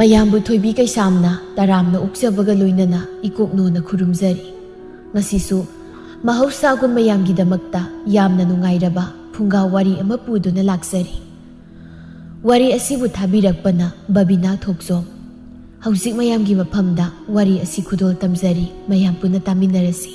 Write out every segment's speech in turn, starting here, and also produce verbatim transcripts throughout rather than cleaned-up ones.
ꯃꯌꯥꯝꯕꯨ ꯊꯣꯏꯕꯤ ꯀꯩꯁꯥꯝꯅ ꯇꯔꯥꯝꯅ ꯑꯣꯛꯆꯕꯒ ꯂꯣꯏꯅꯅ ꯏꯀꯣꯛꯅꯣꯅ ꯈꯨꯔꯨꯝꯖꯔꯤ꯫ ꯉꯁꯤꯁꯨ ꯃꯍꯧꯁꯥꯒꯨꯝ ꯃꯌꯥꯝꯒꯤꯗꯃꯛꯇ ꯌꯥꯝꯅ ꯅꯨꯡꯉꯥꯏꯔꯕ ꯐꯨꯡꯒꯥ ꯋꯥꯔꯤ ꯑꯃ ꯄꯨꯗꯨꯅ ꯂꯥꯛꯆꯔꯤ꯫ ꯋꯥꯔꯤ ꯑꯁꯤꯕꯨ ꯊꯥꯕꯤꯔꯛꯄꯅ ꯕꯕꯤꯅꯥ ꯊꯣꯛꯆꯣꯝ꯫ ꯍꯧꯖꯤꯛ ꯃꯌꯥꯝꯒꯤ ꯃꯐꯝꯗ ꯋꯥꯔꯤ ꯑꯁꯤ ꯈꯨꯗꯣꯜ ꯇꯝꯖꯔꯤ, ꯃꯌꯥꯝ ꯄꯨꯟꯅ ꯇꯥꯃꯤꯟꯅꯔꯁꯤ꯫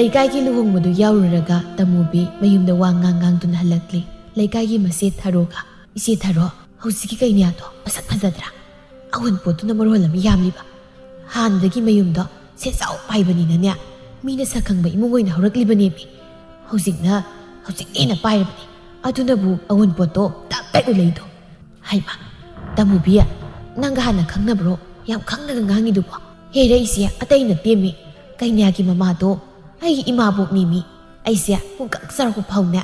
ꯂꯩꯀꯥꯏꯒꯤ ꯂꯨꯍꯣꯡꯕꯗꯨ ꯌꯥꯎꯔꯨꯔꯒ ꯇꯃꯨꯕꯤ ꯃꯌꯨꯝꯗ ꯋꯥ ꯉꯥꯡ ꯉꯥꯡꯗꯨꯅ ꯍꯜꯂꯛꯂꯤ꯫ ꯂꯩꯀꯥꯏꯒꯤ ꯃꯆꯦ ꯊꯔꯣꯒ, "ꯏꯆꯦ ꯊꯔꯣ, ꯍꯧꯖꯤꯛꯀꯤ ꯀꯩꯅ꯭ꯌꯥꯗꯣ ꯃꯁꯛ ꯐꯖꯗ꯭ꯔꯥ? ꯑꯑꯣꯟꯄꯣꯠꯇꯨꯅ ꯃꯔꯣꯜ ꯑꯃ ꯌꯥꯝꯂꯤꯕ꯫ ꯍꯥꯟꯅꯗꯒꯤ ꯃꯌꯨꯝꯗꯣ ꯁꯦꯟꯖꯥꯎ ꯄꯥꯏꯕꯅꯤꯅꯅꯦ, ꯃꯤꯅ ꯁꯛ ꯈꯪꯕ ꯏꯃꯨꯡ ꯑꯣꯏꯅ ꯍꯧꯔꯛꯂꯤꯕꯅꯦꯃꯤ꯫ ꯍꯧꯖꯤꯛꯅ, ꯍꯧꯖꯤꯛꯅ ꯍꯦꯟꯅ ꯄꯥꯏꯔꯕꯅꯤ꯫ ꯑꯗꯨꯅꯕꯨ ꯑꯑꯣꯟꯄꯣꯠꯇꯣ ꯇꯞ ꯇꯥꯏ ꯎꯠꯂꯛꯏꯗꯣ꯫ ꯍꯩꯃ, ꯇꯃꯨꯕꯤ, ꯅꯪꯒ ꯍꯥꯟꯅ ꯈꯪꯅꯕ꯭ꯔꯣ? ꯌꯥꯝ ꯈꯪꯅꯒ ꯉꯥꯡꯉꯤꯗꯨꯕꯣ?" "ꯍꯦꯔ, ꯏꯆꯦ, ꯑꯇꯩ ꯅꯠꯇꯦꯃꯤ꯫ ꯀꯩꯅ꯭ꯌꯥꯒꯤ ꯃꯃꯥꯗꯣ ꯑꯩꯒꯤ ꯏꯃꯥꯕꯣꯛꯅꯦꯃꯤ꯫ ꯑꯩꯁꯦ ꯄꯨꯡꯀꯛ ꯆꯥꯎꯔꯛꯄ ꯐꯥꯎꯅꯦ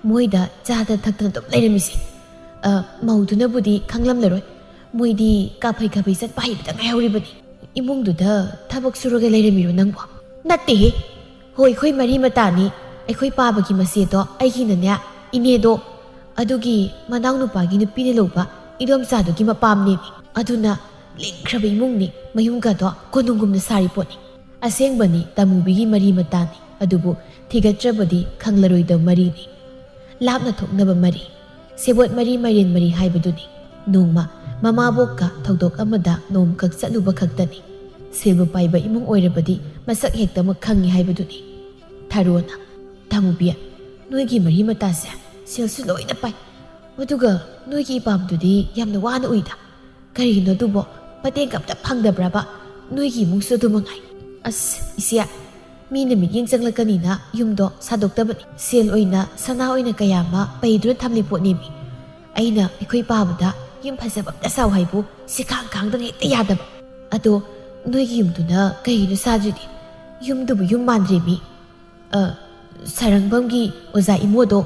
ꯃꯣꯏꯗ ꯆꯥꯗ ꯊꯛꯇꯅ ꯑꯗꯨꯝ ꯂꯩꯔꯝꯃꯤꯁꯦ꯫ ꯑ, ꯃꯧꯗꯨꯅꯕꯨꯗꯤ ꯈꯪꯂꯝꯂꯔꯣꯏ꯫ ꯃꯣꯏꯗꯤ ꯀꯥꯐꯩ ꯀꯥꯐꯩ ꯆꯠꯄ ꯍꯩꯕꯗ ꯉꯥꯏꯍꯧꯔꯤꯕꯅꯤ꯫ ꯏꯃꯨꯡꯗꯨꯗ ꯊꯕꯛ ꯁꯨꯔꯒ ꯂꯩꯔꯝꯃꯤꯔꯣ ꯅꯪꯕꯣ?" "ꯅꯠꯇꯦꯍꯦ꯫ ꯍꯣꯏ, ꯑꯩꯈꯣꯏ ꯃꯔꯤ ꯃꯇꯥꯅꯤ꯫ ꯑꯩꯈꯣꯏ ꯄꯥꯕꯒꯤ ꯃꯆꯦꯗꯣ ꯑꯩꯒꯤꯅꯅꯦ, ꯏꯅꯦꯗꯣ, ꯑꯗꯨꯒꯤ ꯃꯅꯥꯎꯅꯨꯄꯥꯒꯤ ꯅꯨꯄꯤꯅ ꯂꯧꯕ ꯏꯗꯣꯝꯆꯥꯗꯨꯒꯤ ꯃꯄꯥꯝꯅꯦꯃꯤ꯫ ꯑꯗꯨꯅ ꯂꯤꯡꯈ꯭ꯔꯕ ꯏꯃꯨꯡꯅꯤ, ꯃꯌꯨꯝꯒꯗꯣ ꯀꯣꯅꯨꯡꯒꯨꯝꯅ ꯁꯥꯔꯤ ꯄꯣꯠꯅꯤ꯫ ꯑꯁꯦꯡꯕꯅꯤ, ꯇꯃꯨꯕꯤꯒꯤ ꯃꯔꯤ ꯃꯇꯥꯅꯤ, ꯑꯗꯨꯕꯨ ꯊꯤꯒꯠꯇ꯭ꯔꯕꯗꯤ ꯈꯪꯂꯔꯣꯏꯗꯕ ꯃꯔꯤꯅꯤ꯫ ꯂꯥꯞꯅ ꯊꯣꯛꯅꯕ ꯃꯔꯤ, ꯁꯦꯕꯣꯠ ꯃꯔꯤ ꯃꯥꯏꯔꯦꯟ ꯃꯔꯤ ꯍꯥꯏꯕꯗꯨꯅꯤ꯫ ꯅꯣꯡꯃ ꯃꯃꯥꯕꯣꯛꯀ ꯊꯧꯗꯣꯛ ꯑꯃꯗ ꯅꯣꯡꯃꯈꯛ ꯆꯠꯂꯨꯕ ꯈꯛꯇꯅꯤ꯫ ꯁꯦꯜꯕꯨ ꯄꯥꯏꯕ ꯏꯃꯨꯡ ꯑꯣꯏꯔꯕꯗꯤ ꯃꯁꯛ ꯍꯦꯛꯇꯃꯛ ꯈꯪꯉꯤ ꯍꯥꯏꯕꯗꯨꯅꯤ꯫" ꯊꯔꯣꯅ, "ꯇꯃꯨꯕꯤ, ꯅꯣꯏꯒꯤ ꯃꯔꯤ ꯃꯇꯥꯁꯦ ꯁꯦꯜꯁꯨ ꯂꯣꯏꯅ ꯄꯥꯏ, ꯑꯗꯨꯒ ꯅꯣꯏꯒꯤ ꯏꯄꯥꯝꯗꯨꯗꯤ ꯌꯥꯝꯅ ꯋꯥꯅ ꯎꯏꯗ꯫ ꯀꯔꯤꯒꯤꯅꯣ ꯑꯗꯨꯕꯣ? ꯃꯇꯦꯡ ꯑꯝꯇ ꯐꯪꯗꯕ꯭ꯔꯕ? ꯅꯣꯏꯒꯤ ꯏꯃꯨꯡꯁꯨ ꯑꯗꯨ ꯃꯉꯥꯏ꯫" "ꯑꯁ, ꯏꯆꯦ, ꯃꯤꯅ ꯃꯤꯠꯌꯦꯡ ꯆꯪꯂꯛꯀꯅꯤꯅ ꯌꯨꯝꯗꯣ ꯁꯥꯗꯣꯛꯇꯕꯅꯤ꯫ ꯁꯦꯜ ꯑꯣꯏꯅ, ꯁꯅꯥ ꯑꯣꯏꯅ ꯀꯌꯥ ꯑꯃ ꯄꯩꯗꯨꯅ ꯊꯝꯂꯤ ꯄꯣꯠꯅꯦꯃꯤ꯫ ꯑꯩꯅ ꯑꯩꯈꯣꯏ ꯄꯥꯕꯗ ꯌꯨꯝ ꯐꯖꯕ ꯑꯝꯇ ꯁꯥꯎ ꯍꯥꯏꯕꯨ ꯁꯤꯈꯥꯡ ꯈꯥꯡꯗꯅ ꯍꯦꯛꯇ ꯌꯥꯗꯕ꯫ ꯑꯗꯣ ꯅꯣꯏꯒꯤ ꯌꯨꯝꯗꯨꯅ ꯀꯩꯒꯤꯅꯣ ꯁꯥꯗ꯭ꯔꯤꯗꯤ? ꯌꯨꯝꯗꯨꯕꯨ ꯌꯨꯝ ꯃꯥꯟꯗ꯭ꯔꯦꯃꯤ꯫ ꯑ, ꯁꯥꯔꯪꯕꯝꯒꯤ ꯑꯣꯖꯥ ꯏꯃꯣꯗꯣ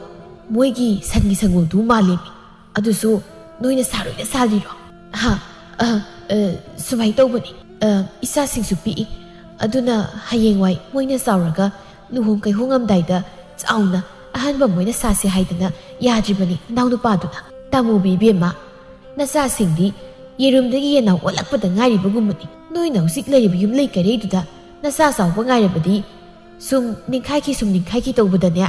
ꯃꯣꯏꯒꯤ ꯁꯟꯒꯤ ꯁꯪꯒꯣꯜꯗꯨ ꯃꯥꯜꯂꯦꯃꯤ꯫ ꯑꯗꯨꯁꯨ ꯅꯣꯏꯅ ꯁꯥꯔꯣꯏꯅ ꯁꯥꯜꯂꯤꯔꯣ?" "ꯍꯥ, ꯑ, ꯑ, ꯁꯨꯃꯥꯏꯅ ꯇꯧꯕꯅꯤ꯫ ꯑ, ꯏꯆꯥꯁꯤꯡꯁꯨ ꯄꯤꯛꯏ꯫ ꯑꯗꯨꯅ ꯍꯌꯦꯡꯋꯥꯏ ꯃꯣꯏꯅ ꯆꯥꯎꯔꯒ ꯂꯨꯍꯣꯡ ꯀꯩꯍꯣꯡꯉꯝꯗꯥꯏꯗ ꯆꯥꯎꯅ ꯑꯍꯟꯕꯝ ꯑꯣꯏꯅ ꯁꯥꯁꯦ ꯍꯥꯏꯗꯅ ꯌꯥꯗ꯭ꯔꯤꯕꯅꯤ ꯅꯅꯥꯎꯅꯨꯄꯥꯗꯨꯅ꯫ "ꯇꯥꯃꯨꯕꯤ ꯏꯕꯦꯝꯃ, ꯅꯆꯥꯁꯤꯡꯗꯤ ꯌꯦꯔꯨꯝꯗꯒꯤ ꯌꯦꯟꯅꯥꯎ ꯑꯣꯜꯂꯛꯄꯗ ꯉꯥꯏꯔꯤꯕꯒꯨꯝꯕꯅꯤ꯫ ꯅꯣꯏꯅ ꯍꯧꯖꯤꯛ ꯂꯩꯔꯤꯕ ꯌꯨꯝꯂꯩ ꯀꯩꯔꯩꯗꯨꯗ ꯅꯆꯥ ꯆꯥꯎꯕ ꯉꯥꯏꯔꯕꯗꯤ ꯁꯨꯝ ꯅꯤꯡꯈꯥꯏꯈꯤ ꯁꯨꯝ ꯅꯤꯡꯈꯥꯏꯈꯤ ꯇꯧꯕꯗꯅꯦ,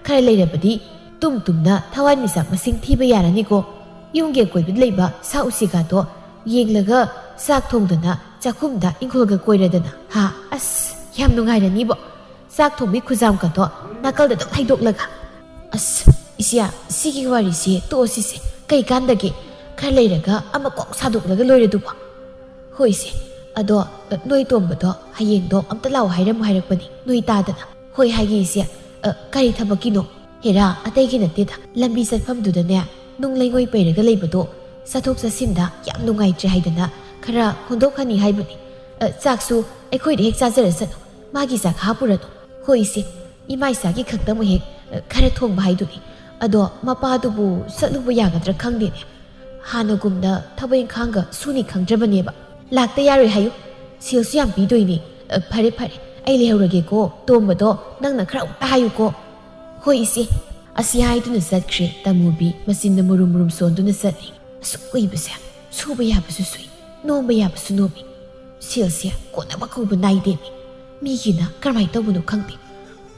ꯈꯔ ꯂꯩꯔꯕꯗꯤ ꯇꯨꯝ ꯇꯨꯝꯅ ꯊꯋꯥꯟꯃꯤꯆꯥꯛ ꯃꯁꯤꯡ ꯊꯤꯕ ꯌꯥꯔꯅꯤꯀꯣ꯫ ꯌꯨꯝꯒꯤ ꯑꯀꯣꯏꯕꯗ ꯂꯩꯕ ꯁꯥ ꯎꯆꯦꯛꯀꯥꯗꯣ ꯌꯦꯡꯂꯒ ꯆꯥꯛ ꯊꯣꯡꯗꯅ ꯆꯥꯛꯈꯨꯝꯗ ꯏꯪꯈꯣꯜꯒ ꯀꯣꯏꯔꯗꯅ꯫ ꯍꯥ, ꯑꯁ, ꯌꯥꯝ ꯅꯨꯡꯉꯥꯏꯔꯅꯤꯕꯣ꯫ ꯆꯥꯛ ꯊꯣꯡꯕꯤ ꯈꯨꯖꯥꯝꯒꯗꯣ ꯅꯥꯀꯜꯗ ꯑꯗꯨꯝ ꯍꯩꯗꯣꯛꯂꯒ꯫ ꯑꯁ, ꯏꯆꯦ, ꯁꯤꯒꯤ ꯋꯥꯔꯤꯁꯤ ꯇꯣꯛꯑꯁꯤꯁꯦ꯫ ꯀꯩ ꯀꯥꯟꯗꯒꯦ? ꯈꯔ ꯂꯩꯔꯒ ꯑꯃ ꯀꯣꯛ ꯁꯥꯗꯣꯛꯂꯒ ꯂꯣꯏꯔꯦ ꯑꯗꯨꯕꯨ꯫ ꯍꯣꯏꯁꯦ, ꯑꯗꯣ ꯅꯣꯏ ꯇꯣꯝꯕꯗꯣ ꯍꯌꯦꯡꯗꯣ ꯑꯝꯇ ꯂꯥꯛꯑꯣ ꯍꯥꯏꯔꯝꯃꯨ ꯍꯥꯏꯔꯛꯄꯅꯤ, ꯅꯣꯏ ꯇꯥꯗꯅ꯫ ꯍꯣꯏ ꯍꯥꯏꯒꯦ ꯏꯆꯦ꯫ ꯑ, ꯀꯔꯤ ꯊꯕꯛꯀꯤꯅꯣ? ꯍꯦꯔꯥ, ꯑꯇꯩꯒꯤ ꯅꯠꯇꯦꯗ, ꯂꯝꯕꯤ ꯆꯠꯐꯝꯗꯨꯗꯅꯦ ꯅꯨꯡ ꯂꯩꯉꯣꯏ ꯄꯩꯔꯒ ꯂꯩꯕꯗꯣ ꯆꯠꯊꯣꯛ ꯆꯠꯁꯤꯟꯗ ꯌꯥꯝ ꯅꯨꯡꯉꯥꯏꯇ꯭ꯔꯦ ꯍꯥꯏꯗꯅ ꯈꯔ ꯍꯣꯟꯗꯣꯛꯍꯟꯅꯤ ꯍꯥꯏꯕꯅꯤ꯫ ꯑ, ꯆꯥꯛꯁꯨ ꯑꯩꯈꯣꯏꯗ ꯍꯦꯛ ꯆꯥꯖꯔꯁꯅꯨ, ꯃꯥꯒꯤ ꯆꯥꯛ ꯍꯥꯞꯄꯨꯔꯅꯨ꯫ ꯍꯣꯏ ꯏꯆꯦ, ꯏꯃꯥ ꯏꯆꯥꯒꯤ ꯈꯛꯇꯃꯛ ꯍꯦꯛ, ꯑ, ꯈꯔ ꯊꯣꯡꯕ ꯍꯥꯏꯗꯨꯅꯤ꯫ ꯑꯗꯣ ꯃꯄꯥꯗꯨꯕꯨ ꯆꯠꯂꯨꯕ ꯌꯥꯒꯗ꯭ꯔꯥ ꯈꯪꯗꯦꯅꯦ꯫ ꯍꯥꯟꯅꯒꯨꯝꯅ ꯊꯕꯛ ꯏꯪꯈꯥꯡꯒ ꯁꯨꯅꯤ ꯈꯪꯗ꯭ꯔꯕꯅꯦꯕ꯫ ꯂꯥꯛꯇ ꯌꯥꯔꯣꯏ ꯍꯥꯏꯌꯨ, ꯁꯦꯜꯁꯨ ꯌꯥꯝ ꯄꯤꯗꯣꯏꯅꯦ꯫ ꯑ, ꯐꯔꯦ ꯐꯔꯦ, ꯑꯩ ꯂꯩꯍꯧꯔꯒꯦꯀꯣ꯫ ꯇꯣꯝꯕꯗꯣ ꯅꯪꯅ ꯈꯔ ꯑꯃꯨꯛꯇ ꯍꯥꯏꯌꯨꯀꯣ꯫ ꯍꯣꯏ ꯏꯆꯦ꯫ ꯑꯁꯤ ꯍꯥꯏꯗꯨꯅ ꯆꯠꯈ꯭ꯔꯦ ꯇꯃꯨꯕꯤ, ꯃꯆꯤꯟꯅ ꯃꯨꯔꯨꯝ ꯃꯨꯔꯨꯝ ꯁꯣꯟꯗꯨꯅ ꯆꯠꯂꯤ꯫ ꯑꯁꯨꯛ ꯀꯨꯏꯕꯁꯦ ꯁꯨꯕ ꯌꯥꯕꯁꯨ ꯁꯨꯏ, ꯅꯣꯝꯕ ꯌꯥꯕꯁꯨ ꯅꯣꯝꯃꯤ꯫ ꯁꯦꯜꯁꯦ ꯀꯣꯟꯅꯕ ꯀꯧꯕ ꯅꯥꯏꯗꯦꯅꯦ꯫ ꯃꯤꯒꯤꯅ ꯀꯔꯝꯍꯥꯏꯅ ꯇꯧꯕꯅꯣ ꯈꯪꯗꯦ꯫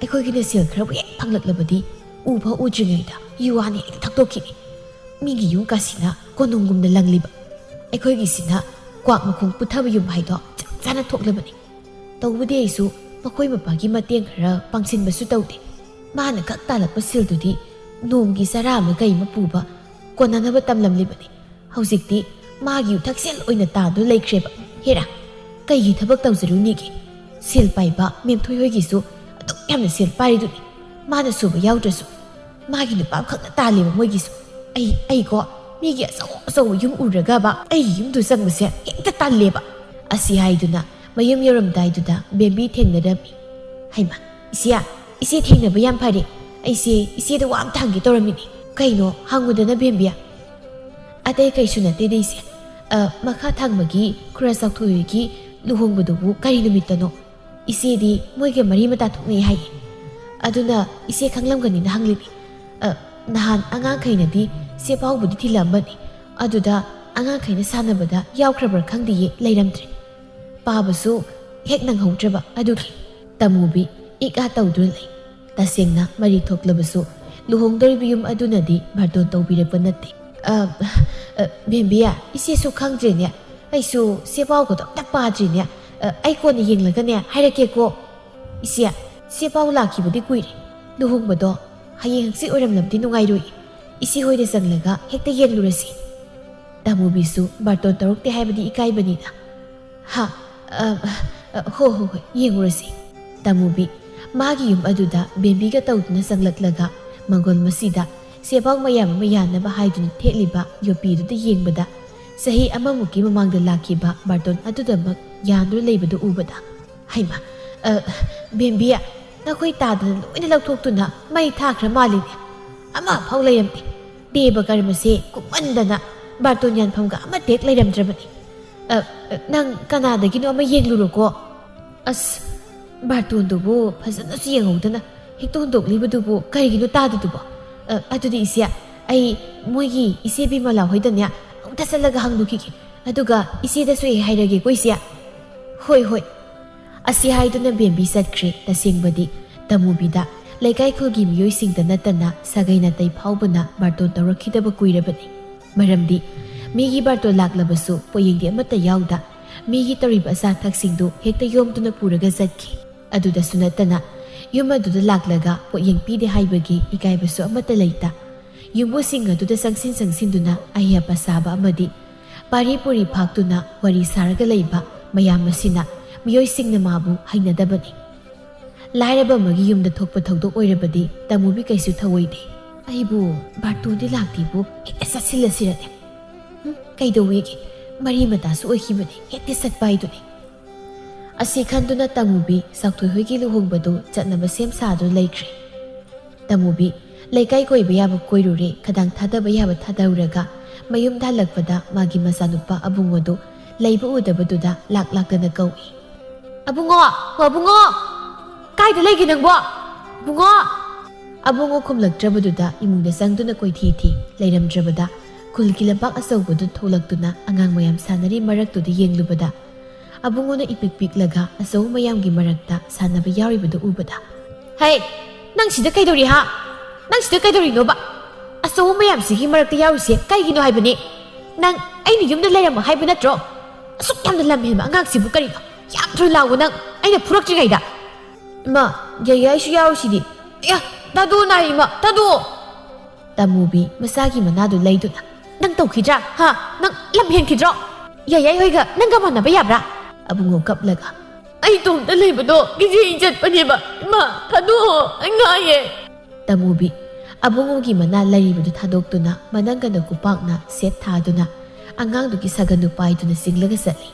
ꯑꯩꯈꯣꯏꯒꯤꯅ ꯁꯦꯜ ꯈꯔꯕꯨ ꯍꯦꯛ ꯐꯪꯂꯛꯂꯕꯗꯤ ꯎꯐꯥꯎ ꯎꯗ꯭ꯔꯤꯉꯩꯗ ꯌꯨ ꯍꯥꯟꯅ ꯍꯦꯛꯇ ꯊꯛꯇꯣꯛꯈꯤꯅꯤ꯫ ꯃꯤꯒꯤ ꯌꯨꯝ ꯀꯥꯁꯤꯅ ꯀꯣꯅꯨꯡꯒꯨꯝꯅ ꯂꯪꯂꯤꯕ, ꯑꯩꯈꯣꯏꯒꯤꯁꯤꯅ ꯀ꯭ꯋꯥꯛ ꯃꯈꯣꯡ ꯄꯨꯊꯕ ꯌꯨꯝ ꯍꯥꯏꯗꯣ ꯆꯞ ꯆꯥꯅ ꯊꯣꯛꯂꯕꯅꯤ꯫ ꯇꯧꯕꯗꯤ ꯑꯩꯁꯨ ꯃꯈꯣꯏ ꯃꯄꯥꯒꯤ ꯃꯇꯦꯡ ꯈꯔ ꯄꯥꯡꯁꯤꯟꯕꯁꯨ ꯇꯧꯗꯦ꯫ ꯃꯥꯅ ꯈꯛ ꯇꯥꯜꯂꯛꯄ ꯁꯦꯜꯗꯨꯗꯤ ꯅꯣꯡꯃꯒꯤ ꯆꯔꯥ ꯑꯃ ꯀꯩ ꯑꯃ ꯄꯨꯕ ꯀꯣꯟꯅꯅꯕ ꯇꯝꯂꯝꯂꯤꯕꯅꯤ꯫ ꯍꯧꯖꯤꯛꯇꯤ ꯃꯥꯒꯤ ꯏꯊꯛꯁꯦꯜ ꯑꯣꯏꯅ ꯇꯥꯗꯨꯅ ꯂꯩꯈ꯭ꯔꯦꯕ꯫ ꯍꯦꯔꯥ, ꯀꯩꯒꯤ ꯊꯕꯛ ꯇꯧꯖꯔꯨꯅꯤꯒꯦ? ꯁꯦꯜ ꯄꯥꯏꯕ ꯃꯦꯝꯊꯣꯏ ꯍꯣꯏꯒꯤꯁꯨ ꯑꯗꯨꯛ ꯌꯥꯝꯅ ꯁꯦꯜ ꯄꯥꯏꯔꯤꯗꯨꯅꯤ꯫ ꯃꯥꯅ ꯁꯨꯕ ꯌꯥꯎꯗ꯭ꯔꯁꯨ ꯃꯥꯒꯤ ꯅꯨꯄꯥ ꯑꯃꯈꯛꯅ ꯇꯥꯜꯂꯦꯕ ꯃꯣꯏꯒꯤꯁꯨ꯫ ꯑꯩ, ꯑꯩꯀꯣ, ꯃꯤꯒꯤ ꯑꯆꯧ ꯑꯆꯧꯕ ꯌꯨꯝ ꯎꯔꯒꯕ ꯑꯩꯒꯤ ꯌꯨꯝꯗꯨ ꯆꯪꯕꯁꯦ ꯍꯦꯛꯇ ꯇꯜꯂꯦꯕ꯫ ꯑꯁꯤ ꯍꯥꯏꯗꯨꯅ ꯃꯌꯨꯝ ꯌꯧꯔꯝꯗꯥꯏꯗꯨꯗ ꯕꯦꯝꯕꯤ ꯊꯦꯡꯅꯔꯝꯃꯤ꯫ "ꯍꯩꯃꯥ, ꯏꯆꯦ, ꯏꯆꯦ ꯊꯦꯡꯅꯕ ꯌꯥꯝ ꯐꯔꯦ꯫ ꯑꯩꯁꯦ ꯏꯆꯦꯗ ꯋꯥ ꯑꯝꯇ ꯍꯪꯒꯦ ꯇꯧꯔꯝꯃꯤꯅꯤ꯫ ꯀꯩꯅꯣ? ꯍꯪꯉꯨꯗꯅ ꯕꯦꯝꯕꯤ꯫" "ꯑꯇꯩ ꯀꯩꯁꯨ ꯅꯠꯇꯦꯗ ꯏꯆꯦ꯫ ꯑ, ꯃꯈꯥ ꯊꯪꯕꯒꯤ ꯈꯨꯔꯥ ꯆꯥꯎꯊꯣꯏꯒꯤ ꯂꯨꯍꯣꯡꯕꯗꯨꯕꯨ ꯀꯔꯤ ꯅꯨꯃꯤꯠꯇꯅꯣ? ꯏꯆꯦꯗꯤ ꯃꯣꯏꯒ ꯃꯔꯤ ꯃꯇꯥ ꯊꯣꯛꯅꯩ ꯍꯥꯏꯌꯦ꯫ ꯑꯗꯨꯅ ꯏꯆꯦ ꯈꯪꯂꯝꯒꯅꯤꯅ ꯍꯪꯂꯤꯅꯤ꯫" "ꯑ, ꯅꯍꯥꯟ ꯑꯉꯥꯡꯈꯩꯅꯗꯤ ꯆꯦꯄꯥꯎꯕꯨꯗꯤ ꯊꯤꯜꯂꯛꯑꯝꯕꯅꯤ꯫ ꯑꯗꯨꯗ ꯑꯉꯥꯡꯈꯩꯅ ꯁꯥꯟꯅꯕꯗ ꯌꯥꯎꯈ꯭ꯔꯕ꯭ꯔꯥ ꯈꯪꯗꯦꯌꯦ, ꯂꯩꯔꯝꯗ꯭ꯔꯦ꯫ ꯄꯥꯕꯁꯨ ꯍꯦꯛ ꯅꯪꯍꯧꯗ꯭ꯔꯕ ꯑꯗꯨꯒꯤ꯫ ꯇꯃꯨꯕꯤ ꯏꯛ ꯑꯥ ꯇꯧꯗꯨꯅ ꯂꯩ꯫ ꯇꯁꯦꯡꯅ ꯃꯔꯤ ꯊꯣꯛꯂꯕꯁꯨ ꯂꯨꯍꯣꯡꯗꯧꯔꯤꯕ ꯌꯨꯝ ꯑꯗꯨꯅꯗꯤ ꯕꯥꯔꯇꯣꯟ ꯇꯧꯕꯤꯔꯛꯄ ꯅꯠꯇꯦ꯫ "ꯑ, ꯑ, ꯕꯦꯝꯕꯤ, ꯏꯆꯦꯁꯨ ꯈꯪꯗ꯭ꯔꯦꯅꯦ꯫ ꯑꯩꯁꯨ ꯆꯦꯄꯥꯎꯒꯗꯣ ꯑꯝꯇ ꯄꯥꯗ꯭ꯔꯤꯅꯦ꯫ ꯑ, ꯑꯩ ꯀꯣꯟꯅ ꯌꯦꯡꯂꯒꯅꯦ ꯍꯥꯏꯔꯛꯀꯦꯀꯣ꯫ ꯏꯆꯦ, ꯆꯦꯄꯥꯎ ꯂꯥꯛꯈꯤꯕꯗꯤ ꯀꯨꯏꯔꯦ꯫ ꯂꯨꯍꯣꯡꯕꯗꯣ ꯍꯌꯦꯡ ꯍꯪꯆꯤꯠ ꯑꯣꯏꯔꯝꯂꯕꯗꯤ ꯅꯨꯡꯉꯥꯏꯔꯣꯏ꯫ ꯏꯆꯦ ꯍꯣꯏꯗ ꯆꯪꯂꯒ ꯍꯦꯛꯇ ꯌꯦꯡꯂꯨꯔꯁꯤ꯫" ꯇꯃꯨꯕꯤꯁꯨ ꯕꯥꯔꯇꯣꯟ ꯇꯧꯔꯛꯇꯦ ꯍꯥꯏꯕꯗꯤ ꯏꯀꯥꯏꯕꯅꯤꯅ꯫ "ꯍꯥ? ꯑ, ꯑ, ꯍꯣ, ꯍꯣ, ꯍꯣꯏ, ꯌꯦꯡꯉꯨꯔꯁꯤ꯫" ꯇꯃꯨꯕꯤ ꯃꯥꯒꯤ ꯌꯨꯝ ꯑꯗꯨꯗ ꯕꯦꯝꯕꯤꯒ ꯇꯧꯗꯨꯅ ꯆꯪꯂꯛꯂꯒ ꯃꯪꯒꯣꯜ ꯃꯁꯤꯗ ꯆꯦꯕꯥꯎ ꯃꯌꯥꯝ ꯑꯃ ꯌꯥꯟꯅꯕ ꯍꯥꯏꯗꯨꯅ ꯊꯦꯠꯂꯤꯕ ꯌꯣꯄꯤꯗꯨꯗ ꯌꯦꯡꯕꯗ ꯆꯍꯤ ꯑꯃꯃꯨꯛꯀꯤ ꯃꯃꯥꯡꯗ ꯂꯥꯛꯈꯤꯕ ꯕꯥꯔꯇꯣꯟ ꯑꯗꯨꯗꯃꯛ ꯌꯥꯟꯗꯨꯅ ꯂꯩꯕꯗꯨ ꯎꯕꯗ, "ꯍꯩꯃꯥ, ꯑ, ꯕꯦꯝꯕꯤ, ꯅꯈꯣꯏ ꯇꯥꯗꯅ ꯂꯣꯏꯅ ꯂꯧꯊꯣꯛꯇꯨꯅ ꯃꯩ ꯊꯥꯈ꯭ꯔ ꯃꯥꯜꯂꯤꯅꯦ꯫ ꯑꯃꯐꯥꯎ ꯂꯩꯔꯝꯗꯦ꯫ ꯗꯦꯕ ꯀꯔꯃꯁꯦ ꯀꯨꯞꯃꯟꯗꯅ ꯕꯥꯔꯇꯣꯟ ꯌꯥꯟꯐꯝꯒ ꯑꯃꯠꯇ ꯍꯦꯛ ꯂꯩꯔꯝꯗ꯭ꯔꯕꯅꯤ꯫ ꯑ, ꯑ, ꯅꯪ ꯀꯅꯥꯗꯒꯤꯅꯣ ꯑꯃ ꯌꯦꯡꯂꯨꯔꯣꯀꯣ꯫" "ꯑꯁ, ꯕꯥꯔꯇꯣꯟꯗꯨꯕꯨ ꯐꯖꯅꯁꯨ ꯌꯦꯡꯍꯧꯗꯅ ꯍꯦꯛꯇ ꯍꯨꯟꯗꯣꯛꯂꯤꯕꯗꯨꯕꯨ ꯀꯔꯤꯒꯤꯅꯣ ꯇꯥꯗꯗꯨꯕꯣ? ꯑ, ꯑꯗꯨꯗꯤ ꯏꯆꯦ, ꯑꯩ ꯃꯣꯏꯒꯤ ꯏꯆꯦ ꯕꯤꯃꯂꯥ ꯍꯣꯏꯗꯅꯦ ꯑꯃꯨꯛꯇ ꯆꯠꯂꯒ ꯍꯪꯂꯨꯈꯤꯒꯦ꯫ ꯑꯗꯨꯒ ꯏꯆꯦꯗꯁꯨ ꯍꯦꯛ ꯍꯥꯏꯔꯒꯦꯀꯣ, ꯏꯆꯦ꯫" "ꯍꯣꯏ, ꯍꯣꯏ꯫" ꯑꯁꯤ ꯍꯥꯏꯗꯨꯅ ꯕꯦꯝꯕꯤ ꯆꯠꯈ꯭ꯔꯦ꯫ ꯇꯁꯦꯡꯕꯗꯤ ꯇꯃꯨꯕꯤꯗ ꯂꯩꯀꯥꯏ ꯈꯨꯜꯒꯤ ꯃꯤꯑꯣꯏꯁꯤꯡꯗ ꯅꯠꯇꯅ ꯁꯥꯒꯩ ꯅꯥꯇꯩ ꯐꯥꯎꯕꯅ ꯕꯥꯔꯇꯣꯟ ꯇꯧꯔꯛꯈꯤꯗꯕ ꯀꯨꯏꯔꯕꯅꯤ꯫ ꯃꯔꯝꯗꯤ ꯃꯤꯒꯤ ꯕꯥꯔꯇꯣꯟ ꯂꯥꯛꯂꯕꯁꯨ ꯄꯣꯌꯦꯡꯗꯤ ꯑꯃꯠꯇ ꯌꯥꯎꯗ ꯃꯤꯒꯤ ꯇꯧꯔꯤꯕ ꯑꯆꯥ ꯑꯊꯛꯁꯤꯡꯗꯨ ꯍꯦꯛꯇ ꯌꯣꯝꯗꯨꯅ ꯄꯨꯔꯒ ꯆꯠꯈꯤ꯫ ꯑꯗꯨꯗꯁꯨ ꯅꯠꯇꯅ ꯌꯨꯝ ꯑꯗꯨꯗ ꯂꯥꯛꯂꯒ ꯄꯣꯠꯌꯦꯡ ꯄꯤꯗꯦ ꯍꯥꯏꯕꯒꯤ ꯏꯀꯥꯏꯕꯁꯨ ꯑꯃꯠꯇ ꯂꯩꯇ꯫ ꯌꯨꯝꯕꯨꯁꯤꯡ ꯑꯗꯨꯗ ꯆꯪꯁꯤꯟ ꯆꯪꯁꯤꯟꯗꯨꯅ ꯑꯍꯩ ꯑꯄꯥ ꯆꯥꯕ ꯑꯃꯗꯤ ꯄꯥꯔꯤ ꯄꯨꯔꯤ ꯐꯥꯛꯇꯨꯅ ꯋꯥꯔꯤ ꯁꯥꯔꯒ ꯂꯩꯕ ꯃꯌꯥꯝ ꯑꯁꯤꯅ ꯃꯤꯑꯣꯏꯁꯤꯡꯅ ꯃꯥꯕꯨ ꯍꯩꯅꯗꯕꯅꯤ꯫ ꯂꯥꯏꯔꯕ ꯑꯃꯒꯤ ꯌꯨꯝꯗ ꯊꯣꯛꯄ ꯊꯧꯗꯣꯛ ꯑꯣꯏꯔꯕꯗꯤ ꯇꯃꯨꯕꯤ ꯀꯩꯁꯨ ꯊꯧꯑꯣꯏꯗꯦ꯫ "ꯑꯩꯕꯨ ꯕꯥꯔꯇꯣꯟꯗꯤ ꯂꯥꯛꯇꯦꯕꯨ ꯍꯦꯛꯇ ꯆꯠꯁꯤꯜꯂꯁꯤꯔꯅꯦ꯫ ꯎꯝ, ꯀꯩꯗꯧꯋꯦꯒꯦ? ꯃꯔꯤ ꯃꯇꯥꯁꯨ ꯑꯣꯏꯈꯤꯕꯅꯤ, ꯍꯦꯛꯇ ꯆꯠꯄ ꯍꯥꯏꯗꯨꯅꯤ꯫" ꯑꯁꯤ ꯈꯟꯗꯨꯅ ꯇꯃꯨꯕꯤ ꯆꯥꯎꯊꯣꯏ ꯍꯣꯏꯒꯤ ꯂꯨꯍꯣꯡꯕꯗꯨ ꯆꯠꯅꯕ ꯁꯦꯝ ꯁꯥꯗꯨꯅ ꯂꯩꯈ꯭ꯔꯦ꯫ ꯇꯃꯨꯕꯤ ꯂꯩꯀꯥꯏ ꯀꯣꯏꯕ ꯌꯥꯕ ꯀꯣꯏꯔꯨꯔꯦ, ꯈꯗꯥꯡ ꯊꯥꯗꯕ ꯌꯥꯕ ꯊꯥꯗꯔꯨꯔꯒ ꯃꯌꯨꯝꯗ ꯍꯜꯂꯛꯄꯗ ꯃꯥꯒꯤ ꯃꯆꯥꯅꯨꯄꯥ ꯑꯕꯨꯡꯉꯣꯗꯨ ꯂꯩꯕ ꯎꯗꯕꯗꯨꯗ ꯂꯥꯛ ꯂꯥꯛꯇꯅ ꯀꯧꯏ꯫ "ꯑꯕꯨꯡꯉꯣ! ꯍꯣ ꯑꯕꯨꯡꯉꯣ! ꯀꯥꯏꯗ ꯂꯩꯒꯦ ꯅꯪꯕꯣ? ꯑꯕꯨꯡꯉꯣ!" ꯑꯕꯨꯡꯉꯣ ꯈꯨꯝꯂꯛꯇ꯭ꯔꯕꯗꯨꯗ ꯏꯃꯨꯡꯗ ꯆꯪꯗꯨꯅ ꯀꯣꯏꯊꯤ ꯊꯤ꯫ ꯂꯩꯔꯝꯗ꯭ꯔꯕꯗ ꯈꯨꯜꯒꯤ ꯂꯝꯄꯥꯛ ꯑꯆꯧꯕꯗꯨ ꯊꯣꯛꯂꯛꯇꯨꯅ ꯑꯉꯥꯡ ꯃꯌꯥꯝ ꯁꯥꯟꯅꯔꯤ ꯃꯔꯛꯇꯨꯗ ꯌꯦꯡꯂꯨꯕꯗ ꯑꯕꯨꯡꯉꯣꯅ ꯏꯄꯤꯛ ꯄꯤꯛꯂꯒ ꯑꯆꯧꯕ ꯃꯌꯥꯝꯒꯤ ꯃꯔꯛꯇ ꯁꯥꯟꯅꯕ ꯌꯥꯎꯔꯤꯕꯗꯨ ꯎꯕꯗ, "ꯍꯩ, ꯅꯪ ꯁꯤꯗ ꯀꯩꯗꯧꯔꯤ ꯍꯥ? ꯅꯪ ꯁꯤꯗ ꯀꯩꯗꯧꯔꯤꯅꯣꯕ? ꯑꯆꯧꯕ ꯃꯌꯥꯝꯁꯤꯒꯤ ꯃꯔꯛꯇ ꯌꯥꯎꯔꯤꯁꯦ ꯀꯩꯒꯤꯅꯣ ꯍꯥꯏꯕꯅꯦ? ꯅꯪ ꯑꯩꯅ ꯌꯨꯝꯗ ꯂꯩꯔꯝꯃꯣ ꯍꯥꯏꯕ ꯅꯠꯇ꯭ꯔꯣ? ꯑꯁꯨꯛ ꯌꯥꯝꯅ ꯂꯝ ꯍꯦꯟꯕ ꯑꯉꯥꯡꯁꯤꯕꯨ ꯀꯔꯤꯅꯣ? ꯌꯥꯝꯗ꯭ꯔꯣꯏ ꯂꯥꯎꯕ ꯅꯪ ꯑꯩꯅ ꯐꯨꯔꯛꯇ꯭ꯔꯤꯉꯩꯗ?" "ꯏꯃꯥ, ꯌꯥꯏꯌꯥꯏꯁꯨ ꯌꯥꯎꯔꯤꯁꯤꯗꯤ꯫ ꯑꯌꯥ, ꯊꯥꯗꯣꯛꯑꯣ ꯅꯥꯏ ꯏꯃꯥ, ꯊꯥꯗꯣꯛꯑꯣ!" ꯇꯃꯨꯕꯤ ꯃꯆꯥꯒꯤ ꯃꯅꯥꯗꯨ ꯂꯩꯗꯨꯅ, "ꯅꯪ ꯇꯧꯈꯤꯗ꯭ꯔꯥ? ꯍꯥ? ꯅꯪ ꯂꯝ ꯍꯦꯟꯈꯤꯗ꯭ꯔꯣ? ꯌꯥꯏꯌꯥꯏ ꯍꯣꯏꯒ ꯅꯪꯒ ꯃꯥꯟꯅꯕ ꯌꯥꯕ꯭ꯔꯥ?" ꯑꯕꯨꯡꯉꯣ ꯀꯞꯂꯒ, "ꯑꯩ ꯏꯇꯣꯝꯇ ꯂꯩꯕꯗꯣ ꯀꯤꯖꯩ ꯆꯠꯄꯅꯦꯕ꯫ ꯏꯃꯥ, ꯊꯥꯗꯣꯛꯑꯣ, ꯑꯩ ꯉꯥꯏꯌꯦ!" ꯇꯃꯨꯕꯤ ꯑꯕꯨꯡꯉꯣꯒꯤ ꯃꯅꯥ ꯂꯩꯔꯤꯕꯗꯨ ꯊꯥꯗꯣꯛꯇꯨꯅ ꯃꯅꯪꯒꯟꯗ ꯈꯨꯄꯥꯛꯅ ꯁꯦꯠ ꯊꯥꯗꯨꯅ ꯑꯉꯥꯡꯗꯨꯒꯤ ꯁꯥꯒꯟꯗꯨ ꯄꯥꯏꯗꯨꯅ ꯆꯤꯡꯂꯒ ꯆꯠꯂꯤ꯫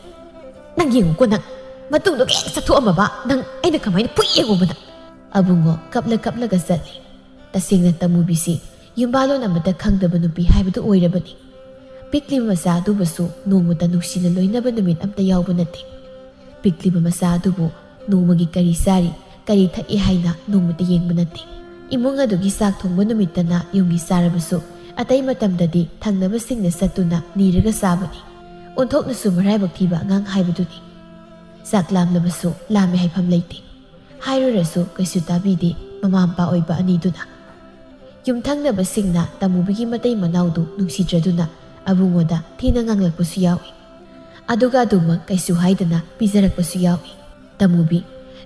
"ꯅꯪ ꯌꯦꯡꯉꯨꯀꯣ ꯅꯪ, ꯃꯇꯨꯡꯗꯣ ꯍꯦꯛ ꯆꯠꯊꯣꯛꯑꯝꯃꯕ ꯅꯪ ꯑꯩꯅ ꯀꯃꯥꯏꯅ ꯐꯨꯏ ꯌꯦꯡꯉꯨꯕ ꯅꯪ!" ꯑꯕꯨꯡꯉꯣ ꯀꯞꯂ ꯀꯞꯂꯒ ꯆꯠꯂꯤ꯫ ꯇꯁꯦꯡꯅ ꯇꯃꯨꯕꯤꯁꯤ ꯌꯨꯝꯕꯥꯂꯣꯟ ꯑꯃꯠꯇ ꯈꯪꯗꯕ ꯅꯨꯄꯤ ꯍꯥꯏꯕꯗꯨ ꯑꯣꯏꯔꯕꯅꯤ꯫ ꯄꯤꯛꯂꯤꯕ ꯃꯆꯥ ꯑꯗꯨꯕꯨꯁꯨ ꯅꯣꯡꯃꯇ ꯅꯨꯡꯁꯤꯅ ꯂꯣꯏꯅꯕ ꯅꯨꯃꯤꯠ ꯑꯝꯇ ꯌꯥꯎꯕ ꯅꯠꯇꯦ꯫ ꯄꯤꯛꯂꯤꯕ ꯃꯆꯥ ꯑꯗꯨꯕꯨ ꯅꯣꯡꯃꯒꯤ ꯀꯔꯤ ꯆꯥꯔꯤ, ꯀꯔꯤ ꯊꯛꯏ ꯍꯥꯏꯅ ꯅꯣꯡꯃꯇ ꯌꯦꯡꯕ ꯅꯠꯇꯦ꯫ ꯏꯃꯨꯡ ꯑꯗꯨꯒꯤ ꯆꯥꯛ ꯊꯣꯡꯕ ꯅꯨꯃꯤꯠꯇꯅ ꯌꯨꯝꯒꯤ ꯆꯥꯔꯕꯁꯨ, ꯑꯇꯩ ꯃꯇꯝꯗꯗꯤ ꯊꯪꯅꯕꯁꯤꯡꯗ ꯆꯠꯇꯨꯅ ꯅꯤꯔꯒ ꯆꯥꯕꯅꯤ꯫ ꯑꯣꯟꯊꯣꯛꯅꯁꯨ ꯃꯔꯥꯏꯕꯛ ꯊꯤꯕ ꯑꯉꯥꯡ ꯍꯥꯏꯕꯗꯨꯅꯤ꯫ ꯆꯥꯛ ꯂꯥꯝꯂꯕꯁꯨ ꯂꯥꯝꯃꯦ ꯍꯥꯏꯐꯝ ꯂꯩꯇꯦ꯫ ꯍꯥꯏꯔꯨꯔꯁꯨ ꯀꯩꯁꯨ ꯇꯥꯕꯤꯗꯦ ꯃꯃꯥ ꯃꯄꯥ ꯑꯣꯏꯕ ꯑꯅꯤꯗꯨꯅ꯫ ꯌꯨꯝꯊꯪꯅꯕꯁꯤꯡꯅ ꯇꯃꯨꯕꯤꯒꯤ ꯃꯇꯩ ꯃꯅꯥꯎꯗꯨ ꯅꯨꯡꯁꯤꯗ꯭ꯔꯗꯨꯅ ꯑꯕꯨꯡꯉꯣꯗ ꯊꯤꯅ ꯉꯥꯡꯂꯛꯄꯁꯨ ꯌꯥꯎꯏ꯫ ꯑꯗꯨꯒ ꯑꯗꯨꯃꯛ ꯀꯩꯁꯨ ꯍꯥꯏꯗꯅ ꯄꯤꯖꯔꯛꯄꯁꯨ ꯌꯥꯎꯏ꯫ ꯇꯃꯨꯕꯤ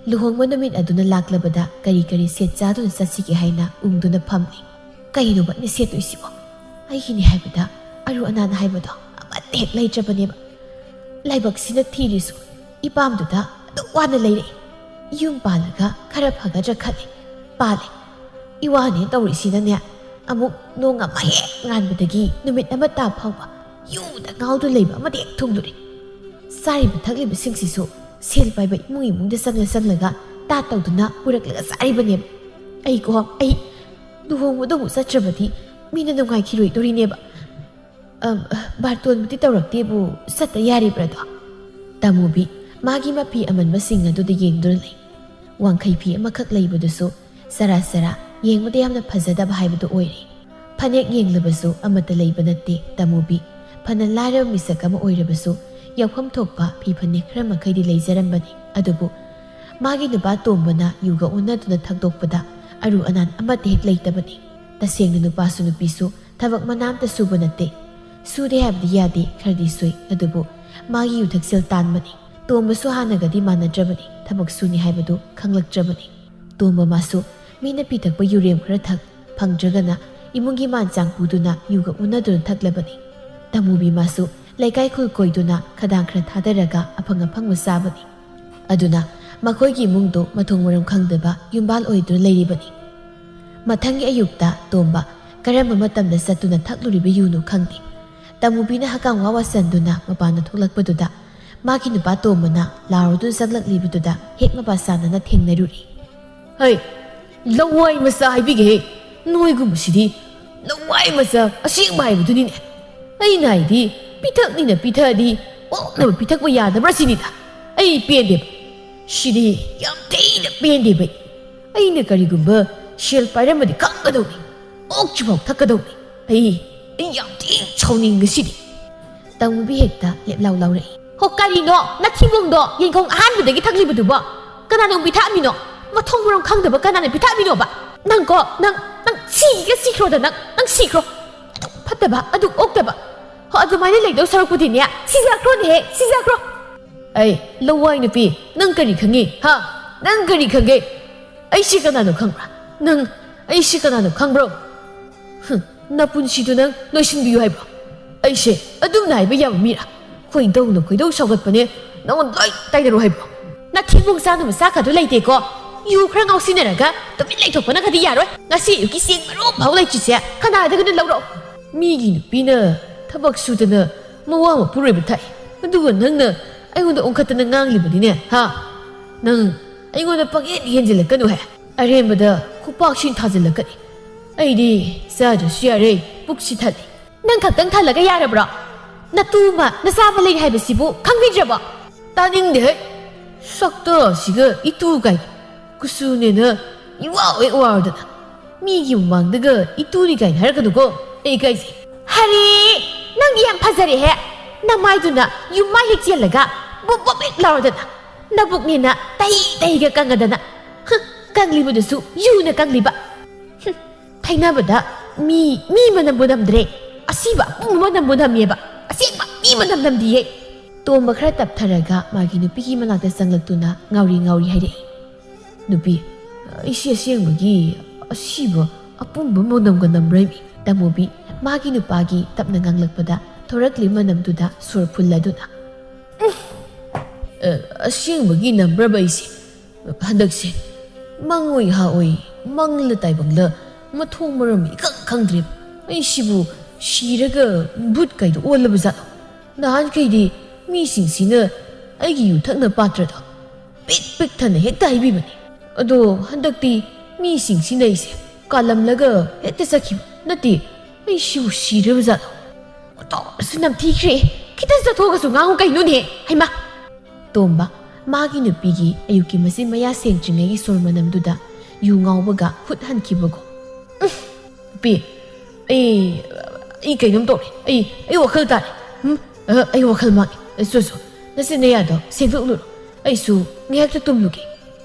ꯂꯨꯍꯣꯡꯕ ꯅꯨꯃꯤꯠ ꯑꯗꯨꯅ ꯂꯥꯛꯂꯕꯗ ꯀꯔꯤ ꯀꯔꯤ ꯁꯦꯠ ꯆꯥꯗꯨꯅ ꯆꯠꯁꯤꯒꯦ ꯍꯥꯏꯅ ꯎꯪꯗꯨꯅ ꯐꯝꯂꯤ꯫ ꯀꯩꯅꯣꯕ ꯑꯩꯅ ꯁꯦꯠꯇꯣꯏꯁꯤꯕꯣ? ꯑꯩꯒꯤꯅꯤ ꯍꯥꯏꯕꯗ ꯑꯔꯨ ꯑꯅꯥꯟ ꯍꯥꯏꯕꯗꯣ ꯑꯃꯠꯇ ꯍꯦꯛ ꯂꯩꯇ꯭ꯔꯕꯅꯦꯕ꯫ ꯂꯥꯏꯕꯛꯁꯤꯅ ꯊꯤꯔꯤꯁꯨ ꯏꯄꯥꯝꯗꯨꯗ ꯑꯗꯨꯛ ꯋꯥꯅ ꯂꯩꯔꯛꯏ꯫ ꯌꯨꯝ ꯄꯥꯜꯂꯒ ꯈꯔ ꯐꯒꯗ꯭ꯔꯥ ꯈꯜꯂꯤ꯫ ꯄꯥꯜꯂꯦ꯫ ꯏꯋꯥꯅꯦ ꯇꯧꯔꯤꯁꯤꯅꯅꯦ, ꯑꯃꯨꯛ ꯅꯣꯡ ꯑꯃ ꯍꯦꯛ ꯉꯥꯟꯕꯗꯒꯤ ꯅꯨꯃꯤꯠ ꯑꯃ ꯇꯥ ꯐꯥꯎꯕ ꯌꯨꯗ ꯉꯥꯎꯗꯨꯅ ꯂꯩꯕ ꯑꯃꯗ ꯍꯦꯛ ꯊꯨꯡꯂꯨꯔꯦ꯫ ꯆꯥꯔꯤꯕ ꯊꯛꯂꯤꯕꯁꯤꯡꯁꯤꯁꯨ ꯁꯦꯜ ꯄꯥꯏꯕ ꯏꯃꯨꯡ ꯏꯃꯨꯡꯗ ꯆꯪꯂ ꯆꯪꯂꯒ ꯇꯥ ꯇꯧꯗꯨꯅ ꯄꯨꯔꯛꯂꯒ ꯆꯥꯔꯤꯕꯅꯦꯕ꯫ ꯑꯩꯀꯣ, ꯑꯩ ꯂꯨꯍꯣꯡꯕꯗꯕꯨ ꯆꯠꯇ꯭ꯔꯕꯗꯤ ꯃꯤꯅ ꯅꯨꯡꯉꯥꯏꯈꯤꯔꯣꯏꯗꯣꯔꯤꯅꯦꯕ꯫ ꯑꯝ, ꯕꯥꯔꯇꯣꯟꯕꯨꯗꯤ ꯇꯧꯔꯛꯇꯦꯕꯨ, ꯆꯠꯇ ꯌꯥꯔꯤꯕ꯭ꯔꯥꯗꯣ? ꯇꯃꯨꯕꯤ ꯃꯥꯒꯤ ꯃꯐꯤ ꯑꯃꯟꯕꯁꯤꯡ ꯑꯗꯨꯗ ꯌꯦꯡꯗꯨꯅ ꯂꯩ꯫ ꯋꯥꯡꯈꯩ ꯐꯤ ꯑꯃꯈꯛ ꯂꯩꯕꯗꯨꯁꯨ ꯆꯔꯥ ꯆꯔꯥ ꯌꯦꯡꯕꯗ ꯌꯥꯝꯅ ꯐꯖꯗꯕ ꯍꯥꯏꯕꯗꯨ ꯑꯣꯏꯔꯦ꯫ ꯐꯅꯦꯛ ꯌꯦꯡꯂꯕꯁꯨ ꯑꯃꯠꯇ ꯂꯩꯕ ꯅꯠꯇꯦ ꯇꯃꯨꯕꯤ꯫ ꯐꯅ ꯂꯥꯏꯔꯕ ꯃꯤꯁꯛ ꯑꯃ ꯑꯣꯏꯔꯕꯁꯨ ꯌꯥꯎꯐꯝ ꯊꯣꯛꯄ ꯐꯤ ꯐꯅꯦꯛ ꯈꯔ ꯃꯈꯩꯗꯤ ꯂꯩꯖꯔꯝꯕꯅꯤ꯫ ꯑꯗꯨꯕꯨ ꯃꯥꯒꯤ ꯅꯨꯄꯥ ꯇꯣꯝꯕꯅ ꯌꯨꯒ ꯎꯅꯗꯨꯅ ꯊꯛꯇꯣꯛꯄꯗ ꯑꯔꯨ ꯑꯅꯥꯟ ꯑꯃꯠꯇ ꯍꯦꯛ ꯂꯩꯇꯕꯅꯤ꯫ ꯇꯁꯦꯡꯅ ꯅꯨꯄꯥꯁꯨ ꯅꯨꯄꯤꯁꯨ ꯊꯕꯛ ꯃꯅꯥ ꯑꯝꯇ ꯁꯨꯕ ꯅꯠꯇꯦ꯫ ꯁꯨꯗꯦ ꯍꯥꯏꯕꯗꯤ ꯌꯥꯗꯦ, ꯈꯔꯗꯤ ꯁꯨꯏ꯫ ꯑꯗꯨꯕꯨ ꯃꯥꯒꯤ ꯌꯨ ꯊꯛꯁꯦꯜ ꯇꯥꯟꯕꯅꯤ꯫ ꯇꯣꯝꯕꯁꯨ ꯍꯥꯟꯅꯒꯗꯤ ꯃꯥꯟꯅꯗ꯭ꯔꯕꯅꯤ꯫ ꯊꯕꯛ ꯁꯨꯅꯤ ꯍꯥꯏꯕꯗꯨ ꯈꯪꯂꯛꯇ꯭ꯔꯕꯅꯤ꯫ ꯇꯣꯝꯕ ꯃꯥꯁꯨ ꯃꯤꯅ ꯄꯤꯊꯛꯄ ꯌꯨꯔꯦꯝ ꯈꯔ ꯊꯛ, ꯐꯪꯗ꯭ꯔꯒꯅ ꯏꯃꯨꯡꯒꯤ ꯃꯥꯟ ꯆꯥꯡ ꯄꯨꯗꯨꯅ ꯌꯨꯒ ꯎꯅꯗꯨꯅ ꯊꯛꯂꯕꯅꯤ꯫ ꯇꯃꯨꯕꯤ ꯃꯥꯁꯨ ꯂꯩꯀꯥꯏ ꯈꯨꯜ ꯀꯣꯏꯗꯨꯅ ꯈꯗꯥꯡ ꯈꯔ ꯊꯥꯗꯔꯒ ꯑꯐꯪ ꯑꯐꯪꯕ ꯆꯥꯕꯅꯤ꯫ ꯑꯗꯨꯅ ꯃꯈꯣꯏꯒꯤ ꯏꯃꯨꯡꯗꯨ ꯃꯊꯣꯡ ꯃꯔꯝ ꯈꯪꯗꯕ ꯌꯨꯝꯕꯥꯜ ꯑꯣꯏꯗꯨꯅ ꯂꯩꯔꯤꯕꯅꯤ꯫ ꯃꯊꯪꯒꯤ ꯑꯌꯨꯛꯇ ꯇꯣꯝꯕ ꯀꯔꯝꯕ ꯃꯇꯝꯗ ꯆꯠꯇꯨꯅ ꯊꯛꯂꯨꯔꯤꯕ ꯌꯨꯅꯣ ꯈꯪꯗꯦ꯫ ꯇꯃꯨꯕꯤꯅ ꯍꯀꯥꯝ ꯋꯥ ꯋꯥꯁꯟꯗꯨꯅ ꯃꯄꯥꯟꯗ ꯊꯣꯛꯂꯛꯄꯗꯨꯗ ꯃꯥꯒꯤ ꯅꯨꯄꯥ ꯇꯣꯝꯕꯅ ꯂꯥꯎꯔꯗꯨꯅ ꯆꯪꯂꯛꯂꯤꯕꯗꯨꯗ ꯍꯦꯛ ꯃꯄꯥ ꯆꯥꯟꯅꯅ ꯊꯦꯡꯅꯔꯨꯔꯦ꯫ "ꯍꯩ, ꯂꯋꯥꯏ ꯃꯆꯥ ꯍꯥꯏꯕꯤꯒꯦꯍꯦ, ꯅꯣꯏꯒꯨꯝꯕꯁꯤꯗꯤ ꯂꯋꯥꯏ ꯃꯆꯥ ꯑꯁꯦꯡꯕ ꯍꯥꯏꯕꯗꯨꯅꯤꯅꯦ꯫ ꯑꯩꯅ ꯍꯥꯏꯗꯤ ꯄꯤꯊꯛꯅꯤꯅ ꯄꯤꯊꯛꯑꯗꯤ ꯑꯣꯛꯅꯕ ꯄꯤꯊꯛꯄ ꯌꯥꯗꯕ꯭ꯔꯥ ꯁꯤꯅꯤꯗ꯫ ꯑꯩ ꯄꯦꯟꯗꯦꯕ꯫ ꯁꯤꯗꯤ ꯌꯥꯝ ꯊꯤꯅ ꯄꯦꯟꯗꯦꯕ ꯑꯩ꯫ ꯑꯩꯅ ꯀꯔꯤꯒꯨꯝꯕ ꯁꯦꯜ ꯄꯥꯏꯔꯝꯃꯗꯤ ꯈꯪꯒꯗꯧꯅꯤ꯫ ꯑꯣꯛꯇ꯭ꯔꯤꯐꯥꯎ ꯊꯛꯀꯗꯧꯅꯤ꯫ ꯑꯩ, ꯑꯩ ꯌꯥꯝ ꯊꯤꯅ ꯁꯥꯎꯅꯤꯡꯉꯤ ꯉꯁꯤꯗꯤ꯫" ꯇꯃꯨꯕꯤ ꯍꯦꯛꯇ ꯂꯦꯞꯂꯥꯎ ꯂꯥꯎꯔꯛꯏ꯫ "ꯍꯣ, ꯀꯔꯤꯅꯣ ꯅꯊꯤꯕꯣꯡꯗꯣ ꯌꯦꯡꯈꯣꯡ ꯑꯍꯥꯟꯕꯗꯒꯤ ꯊꯛꯂꯤꯕꯗꯨꯕꯣ? ꯀꯅꯥꯅ ꯄꯤꯊꯛꯑꯝꯃꯤꯅꯣ? ꯃꯊꯣꯡ ꯃꯔꯝ ꯈꯪꯗꯕ ꯀꯅꯥꯅ ꯄꯤꯊꯛꯑꯝꯃꯤꯅꯣꯕ? ꯅꯪꯀꯣ, ꯅꯪ, ꯅꯪ ꯁꯤꯒꯦ ꯁꯤꯈ꯭ꯔꯣꯗ, ꯅꯪ, ꯅꯪ ꯁꯤꯈ꯭ꯔꯣ꯫ ꯑꯗꯨꯛ ꯐꯠꯇꯕ, ꯑꯗꯨꯛ ꯑꯣꯛꯇꯕ꯫ ꯍꯣ, ꯑꯗꯨꯃꯥꯏꯅ ꯂꯩꯗꯧ ꯁꯔꯨꯛꯄꯨꯗꯤꯅꯦ, ꯁꯤꯖꯈ꯭ꯔꯣꯅꯦꯍꯦ, ꯁꯤꯖꯈ꯭ꯔꯣ꯫" "ꯑꯩ ꯂꯋꯥꯏ ꯅꯨꯄꯤ, ꯅꯪ ꯀꯔꯤ ꯈꯪꯉꯤ? ꯍꯥ? ꯅꯪ ꯀꯔꯤ ꯈꯪꯒꯦ? ꯑꯩꯁꯤ ꯀꯅꯥꯅꯣ ꯈꯪꯕ꯭ꯔꯥ? ꯅꯪ ꯑꯩꯁꯤ ꯀꯅꯥꯅꯣ ꯈꯪꯕ꯭ꯔꯣ? ꯍꯨꯝ, ꯅꯄꯨꯟꯁꯤꯗꯨ ꯅꯪ ꯂꯣꯏꯁꯤꯟꯕꯤꯌꯨ ꯍꯥꯏꯕ꯭ꯔꯣ? ꯑꯩꯁꯦ ꯑꯗꯨꯝꯅ ꯍꯥꯏꯕ ꯌꯥꯕ ꯃꯤꯔꯥ? ꯈꯣꯏꯗꯧꯅ ꯈꯣꯏꯗꯧ ꯁꯥꯎꯒꯠꯄꯅꯦ꯫ ꯅꯉꯣꯟ ꯂꯣꯏ ꯇꯥꯏꯅꯔꯣ ꯍꯥꯏꯕ꯭ꯔꯣ?" "ꯅꯊꯤꯕꯣꯡ ꯆꯥꯅꯕ ꯆꯥꯛ ꯈꯗꯨ ꯂꯩꯇꯦꯀꯣ꯫ ꯌꯨ ꯈꯔ ꯉꯥꯎꯁꯤꯟꯅꯔꯒ ꯇꯨꯃꯤꯟ ꯂꯩꯊꯣꯛꯄꯅ ꯈꯗꯤ ꯌꯥꯔꯣꯏ꯫ ꯉꯁꯤ ꯑꯌꯨꯛꯀꯤ ꯆꯦꯡ ꯃꯔꯨꯝ ꯐꯥꯎ ꯂꯩꯇ꯭ꯔꯤꯁꯦ ꯀꯅꯥꯗꯒꯤꯅꯣ ꯂꯧꯔꯛꯑꯣ?" "ꯃꯤꯒꯤ ꯅꯨꯄꯤꯅ ꯊꯕꯛ ꯁꯨꯗꯅ ꯃꯋꯥ ꯃꯄꯨꯔꯣꯏꯕ ꯊꯥꯛꯏ, ꯑꯗꯨꯒ ꯅꯪꯅ ꯑꯩꯉꯣꯟꯗ ꯑꯣꯟꯈꯠꯇꯅ ꯉꯥꯡꯂꯤꯕꯅꯤꯅꯦ, ꯍꯥ? ꯅꯪ ꯑꯩꯉꯣꯟꯗ ꯄꯪꯍꯦꯟ ꯍꯦꯟꯖꯤꯜꯂꯛꯀꯅꯨꯍꯦ꯫ ꯑꯔꯦꯝꯕꯗ ꯈꯨꯄꯥꯛꯁꯤꯡ ꯊꯥꯖꯤꯜꯂꯛꯀꯅꯤ꯫ ꯑꯩꯗꯤ ꯆꯥꯗ꯭ꯔꯁꯨ ꯌꯥꯔꯦ, ꯄꯨꯛꯁꯤ ꯊꯜꯂꯤ꯫" "ꯅꯪ ꯈꯛꯇꯪ ꯊꯜꯂꯒ ꯌꯥꯔꯕ꯭ꯔꯣ? ꯅꯇꯨ ꯑꯃ, ꯅꯆꯥ ꯑꯃ ꯂꯩ ꯍꯥꯏꯕꯁꯤꯕꯨ ꯈꯪꯕꯤꯗ꯭ꯔꯕꯣ?" "ꯇꯥꯅꯤꯡꯗꯦꯍꯦ꯫ ꯁꯛꯇ ꯑꯁꯤꯒ ꯏꯇꯨ ꯀꯥꯏ꯫ ꯀꯨꯆꯨꯅꯦꯅ ꯏꯋꯥꯎ ꯍꯦꯛ ꯋꯥꯎꯔꯗꯅ꯫ ꯃꯤꯒꯤ ꯃꯃꯥꯡꯗꯒ ꯏꯇꯨꯅꯤ ꯀꯥꯏꯅ ꯍꯥꯏꯔꯛꯀꯅꯨꯀꯣ꯫ ꯑꯩ ꯏꯀꯥꯏꯖꯩ꯫ ꯍꯔꯦ, ꯅꯪꯗꯤ ꯌꯥꯝ ꯐꯖꯔꯦꯍꯦ꯫ ꯅꯃꯥꯏꯗꯨꯅ ꯌꯨꯝꯃꯥꯏ ꯍꯦꯛ ꯆꯦꯜꯂꯒ ꯕꯨꯞ ꯕꯨꯞ ꯍꯦꯛ ꯂꯥꯎꯔꯗꯅ꯫ ꯅꯕꯨꯛꯅꯦꯅ ꯇꯍꯤ ꯇꯍꯤꯒ ꯀꯪꯉꯗꯅ꯫ ꯍꯨꯝ, ꯀꯪꯂꯤꯕꯗꯨꯁꯨ ꯌꯨꯅ ꯀꯪꯂꯤꯕ꯫ ꯍꯨꯝ, ꯊꯩꯅꯕꯗ ꯃꯤ, ꯃꯤ ꯃꯅꯝꯕꯨ ꯅꯝꯗ꯭ꯔꯦ꯫ ꯑꯁꯤꯕ ꯑꯄꯨꯝꯕ ꯃꯅꯝꯕꯨ ꯅꯝꯃꯦꯕ꯫ ꯑꯁꯦꯡꯕ ꯃꯤ ꯃꯅꯝ ꯅꯝꯗꯤꯌꯦ꯫ ꯇꯣꯝꯕ ꯈꯔ ꯇꯞꯊꯔꯒ ꯃꯥꯒꯤ ꯅꯨꯄꯤꯒꯤ ꯃꯅꯥꯛꯇ ꯆꯪꯂꯛꯇꯨꯅ ꯉꯥꯎꯔꯤ ꯉꯥꯎꯔꯤ ꯍꯥꯏꯔꯛꯏ꯫ ꯅꯨꯄꯤ, ꯑꯩꯁꯤ ꯑꯁꯦꯡꯕꯒꯤ ꯑꯁꯤꯕ ꯑꯄꯨꯝꯕ ꯃꯅꯝꯒ ꯅꯝꯕ꯭ꯔꯥ ꯏꯃꯤ? ꯇꯃꯨꯕꯤ ꯃꯥꯒꯤ ꯅꯨꯄꯥꯒꯤ ꯇꯞꯅ ꯉꯥꯡꯂꯛꯄꯗ ꯊꯣꯔꯛꯂꯤꯕ ꯃꯅꯝꯗꯨꯗ ꯁꯣꯔ ꯐꯨꯜꯂꯗꯨꯅ, "ꯎꯝ, ꯑ, ꯑꯁꯦꯡꯕꯒꯤ ꯅꯝꯕ꯭ꯔꯕ ꯑꯩꯁꯦ? ꯍꯟꯗꯛꯁꯦ ꯃꯪꯑꯣꯏ ꯍꯥꯑꯣꯏ, ꯃꯪꯂ ꯇꯥꯏꯕꯪꯂ ꯃꯊꯣꯡ ꯃꯔꯝ ꯏꯈꯪ ꯈꯪꯗ꯭ꯔꯦꯕ꯫ ꯑꯩꯁꯤꯕꯨ ꯁꯤꯔꯒ ꯚꯨꯠ ꯀꯥꯏꯗ ꯑꯣꯜꯂꯕ ꯖꯥꯠꯂꯣ? ꯅꯍꯥꯟꯈꯩꯗꯤ ꯃꯤꯁꯤꯡꯁꯤꯅ ꯑꯩꯒꯤ ꯌꯨ ꯊꯛꯅ ꯄꯥꯇ꯭ꯔꯗꯣ ꯄꯤꯛ ꯄꯤꯛ ꯊꯟꯅ ꯍꯦꯛꯇ ꯍꯩꯕꯤꯕꯅꯤ꯫ ꯑꯗꯣ ꯍꯟꯗꯛꯇꯤ ꯃꯤꯁꯤꯡꯁꯤꯅ ꯑꯩꯁꯦ ꯀꯥꯂꯝꯂꯒ ꯍꯦꯛꯇ ꯆꯠꯈꯤꯕ꯫ ꯅꯠꯇꯦ, ꯑꯩꯁꯤꯕꯨ ꯁꯤꯔꯕ ꯖꯥꯠꯂꯣ? ꯑꯣꯟꯊꯣꯛꯅꯁꯨ ꯅꯝꯊꯤꯈ꯭ꯔꯦ꯫ ꯈꯤꯇꯪ ꯆꯠꯊꯣꯛꯑꯒꯁꯨ ꯉꯥꯡꯉꯨ ꯀꯩꯅꯣꯅꯦ, ꯍꯩꯃꯥ!" ꯇꯣꯝꯕ ꯃꯥꯒꯤ ꯅꯨꯄꯤꯒꯤ ꯑꯌꯨꯛꯀꯤ ꯃꯆꯤꯟ ꯃꯌꯥ ꯁꯦꯡꯗ꯭ꯔꯤꯉꯩꯒꯤ ꯁꯣꯔ ꯃꯅꯝꯗꯨꯗ ꯌꯨ ꯉꯥꯎꯕꯒ ꯍꯨꯠ ꯍꯟꯈꯤꯕꯒꯨꯝ꯫ "ꯎꯝ, ꯅꯨꯄꯤ, ꯑꯩ, ꯑꯩ ꯀꯩꯅꯣꯝ ꯇꯧꯔꯦ꯫ ꯑꯩ, ꯑꯩ ꯋꯥꯈꯜ ꯇꯥꯔꯦ꯫ ꯎꯝ, ꯑ, ꯑꯩ ꯋꯥꯈꯜ ꯃꯥꯡꯉꯦ꯫ ꯆꯣ, ꯆꯣ, ꯅꯆꯤꯟ ꯅꯌꯥꯗꯣ ꯁꯦꯡꯗꯣꯛꯂꯨꯔꯣ꯫ ꯑꯩꯁꯨ ꯉꯥꯏꯍꯥꯛꯇ ꯇꯨꯝꯂꯨꯒꯦ꯫